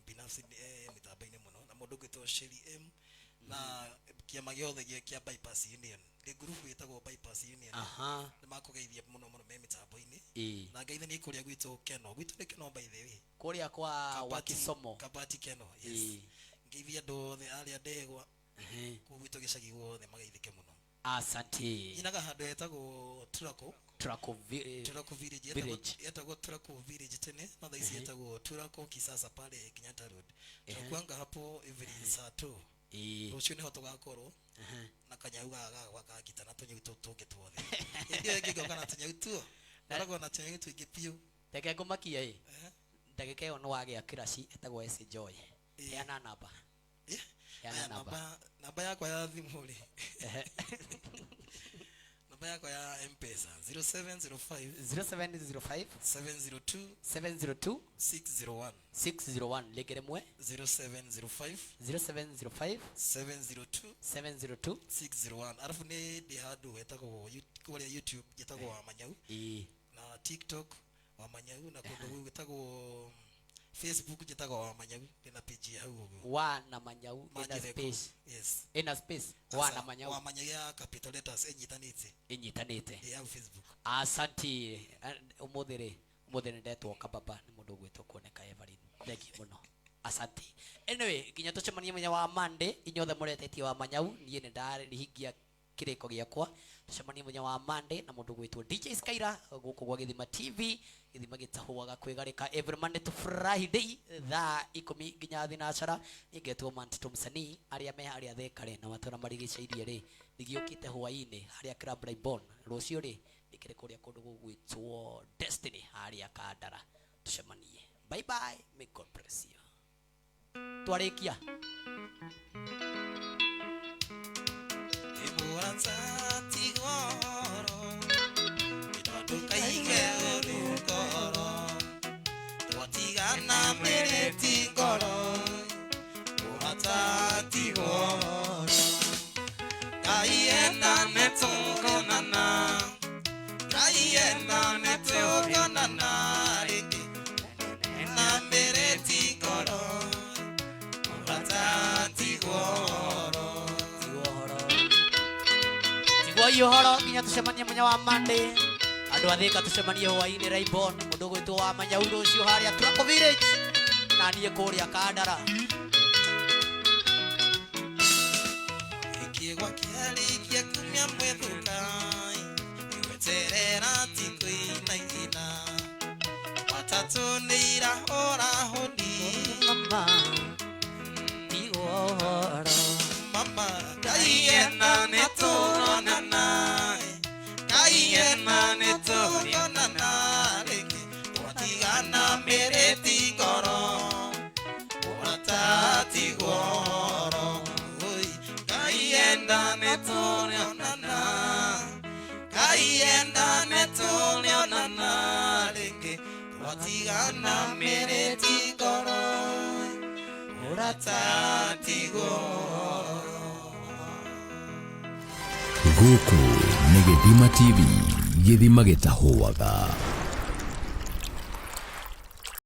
Binafsi mĩtambo-inĩ mũno, na mũndũ gwĩtwo Sherry M na kĩama gĩothe kĩa Bypass Union, ndĩ ngurubu ĩtagwo Bypass Union. Aha. Nĩ makũgeithia mũno mũno me mĩtambo-inĩ. Ĩĩ. Na ngeithanie kũrĩa gwitũ Keno, gwitũ nĩ Keno by the way. Kũrĩa kwa Wakisomo. Kabati Keno, yes. Ĩĩ. Ngeithia andũ othe arĩa ndegwa kũu gwitũ gĩcagi guothe mageithĩke mũno. Asante. Nyinaga handũ hetagwo Turako. Turako Turako Village. Village. Yetagwo Turako Village tene, no thaa ici Ehe. yetagwo Turako Kisasa pale Kenyatta Road. Ehe. Tũkuanga hapo every saa 2. Ĩĩ. Rũciũ nĩho tũgakorwo Ehe. na kanyau gaka gakita na tũnyau tũu tũngĩ tuothe. Hĩndĩ ĩyo ĩngĩ ngoka na tũnyau tuo, ngoragwo na tũnyau tũingĩ biũ. Reke ngũmakie ĩ, ndagĩka ĩyo nĩ wagĩa kĩraci ĩtagwo S Joy. Heana namba. Heana Aya, namba. Namba yakwa ya thimũ rĩ, namba yakwa ya M-Pesa 0705 0705 702 702 601. 601. Rĩngĩ rĩmwe. 0705 0705 702 702 601. Arabu nĩ ndĩ handũ hetagwo kũrĩa YouTube njĩtagwo Wamanyau. Ĩĩ. Na TikTok Wamanyau, na kũndũ gwĩtagwo Facebook njĩtagwo Wamanyau, ndĩna page ya hau ũguo. Wa na manyau ina Manjĩre kũu. space? Yes. Ina space, wa Asa, na manyau. Wamanyau ya capital letters ĩnyitanĩte. Ĩnyitanĩte. Ĩ hau Facebook. Asanti. Ũmũthĩ rĩ, ũmũthĩ nĩ ndetwo kababa nĩ mũndũ ũgwĩtwo Kuoneka Evelyn. Thank you mũno, asanti. Anyway, nginya tũcemanie mũthenya wa Monday, inyuothe mũretetie wa manyau, niĩ nĩ ndarihingia kĩrĩko gĩakwa. Tũcemanie mũthenya wa Monday na mũndũ ũgwĩtwo DJ Skyra gũkũ gwa Gĩthima TV, gĩthima gĩtahũaga kwĩgarĩka, every Monday to Friday thaa 10 nginya thinacara. Niĩ ngetwo Mantito Msanii. Arĩa me harĩa Thĩka na matũra marigicĩirie rĩ, nĩgĩũkĩte hwaĩ-inĩ harĩa Club Raibon. Rũciũ rĩ, nĩkĩrĩ kũrĩa kũndũ gũgwĩtwo Destiny harĩa Kandara. Tũcemanie. Bye bye, may God bless you. Twarĩkia. Ndũkaige ũru ngoro, twatigana mĩrĩti ngoro, ũrata ti goro. Ngai enda nĩtũkonana, Ngai enda nĩtũkonana rĩngĩ, na mĩrĩti ngoro, ũrata ti goro. Tiguo ũhoro, nginya tũcemanie mũthenya wa Monday. Andũ a Thĩka, tũcemanie hwaĩ-inĩ Raibon, mũndũ ũgwĩtwo wa manyau rũciũ harĩa Turako Village, na niĩ kũrĩa Kandara. Gĩkĩgwa kĩarĩkia kumia mwĩthũka, gweterera ti kũinaina, matatũ nĩ irahũra hũni. Mama, tiguo ũhoro. Mama, Ngai enda nĩtũronana, Ngai enda nĩtũkonana rĩngĩ, twatigana mĩrĩti ngoro, ũrata ti goro. Oi, Ngai enda nĩtũrĩonana, Ngai enda nĩtũrĩonana rĩngĩ, twatigana mĩrĩti ngoro, ũrata ti goro. Gũkũ nĩ Gĩthima TV, gĩthima gĩtahũaga.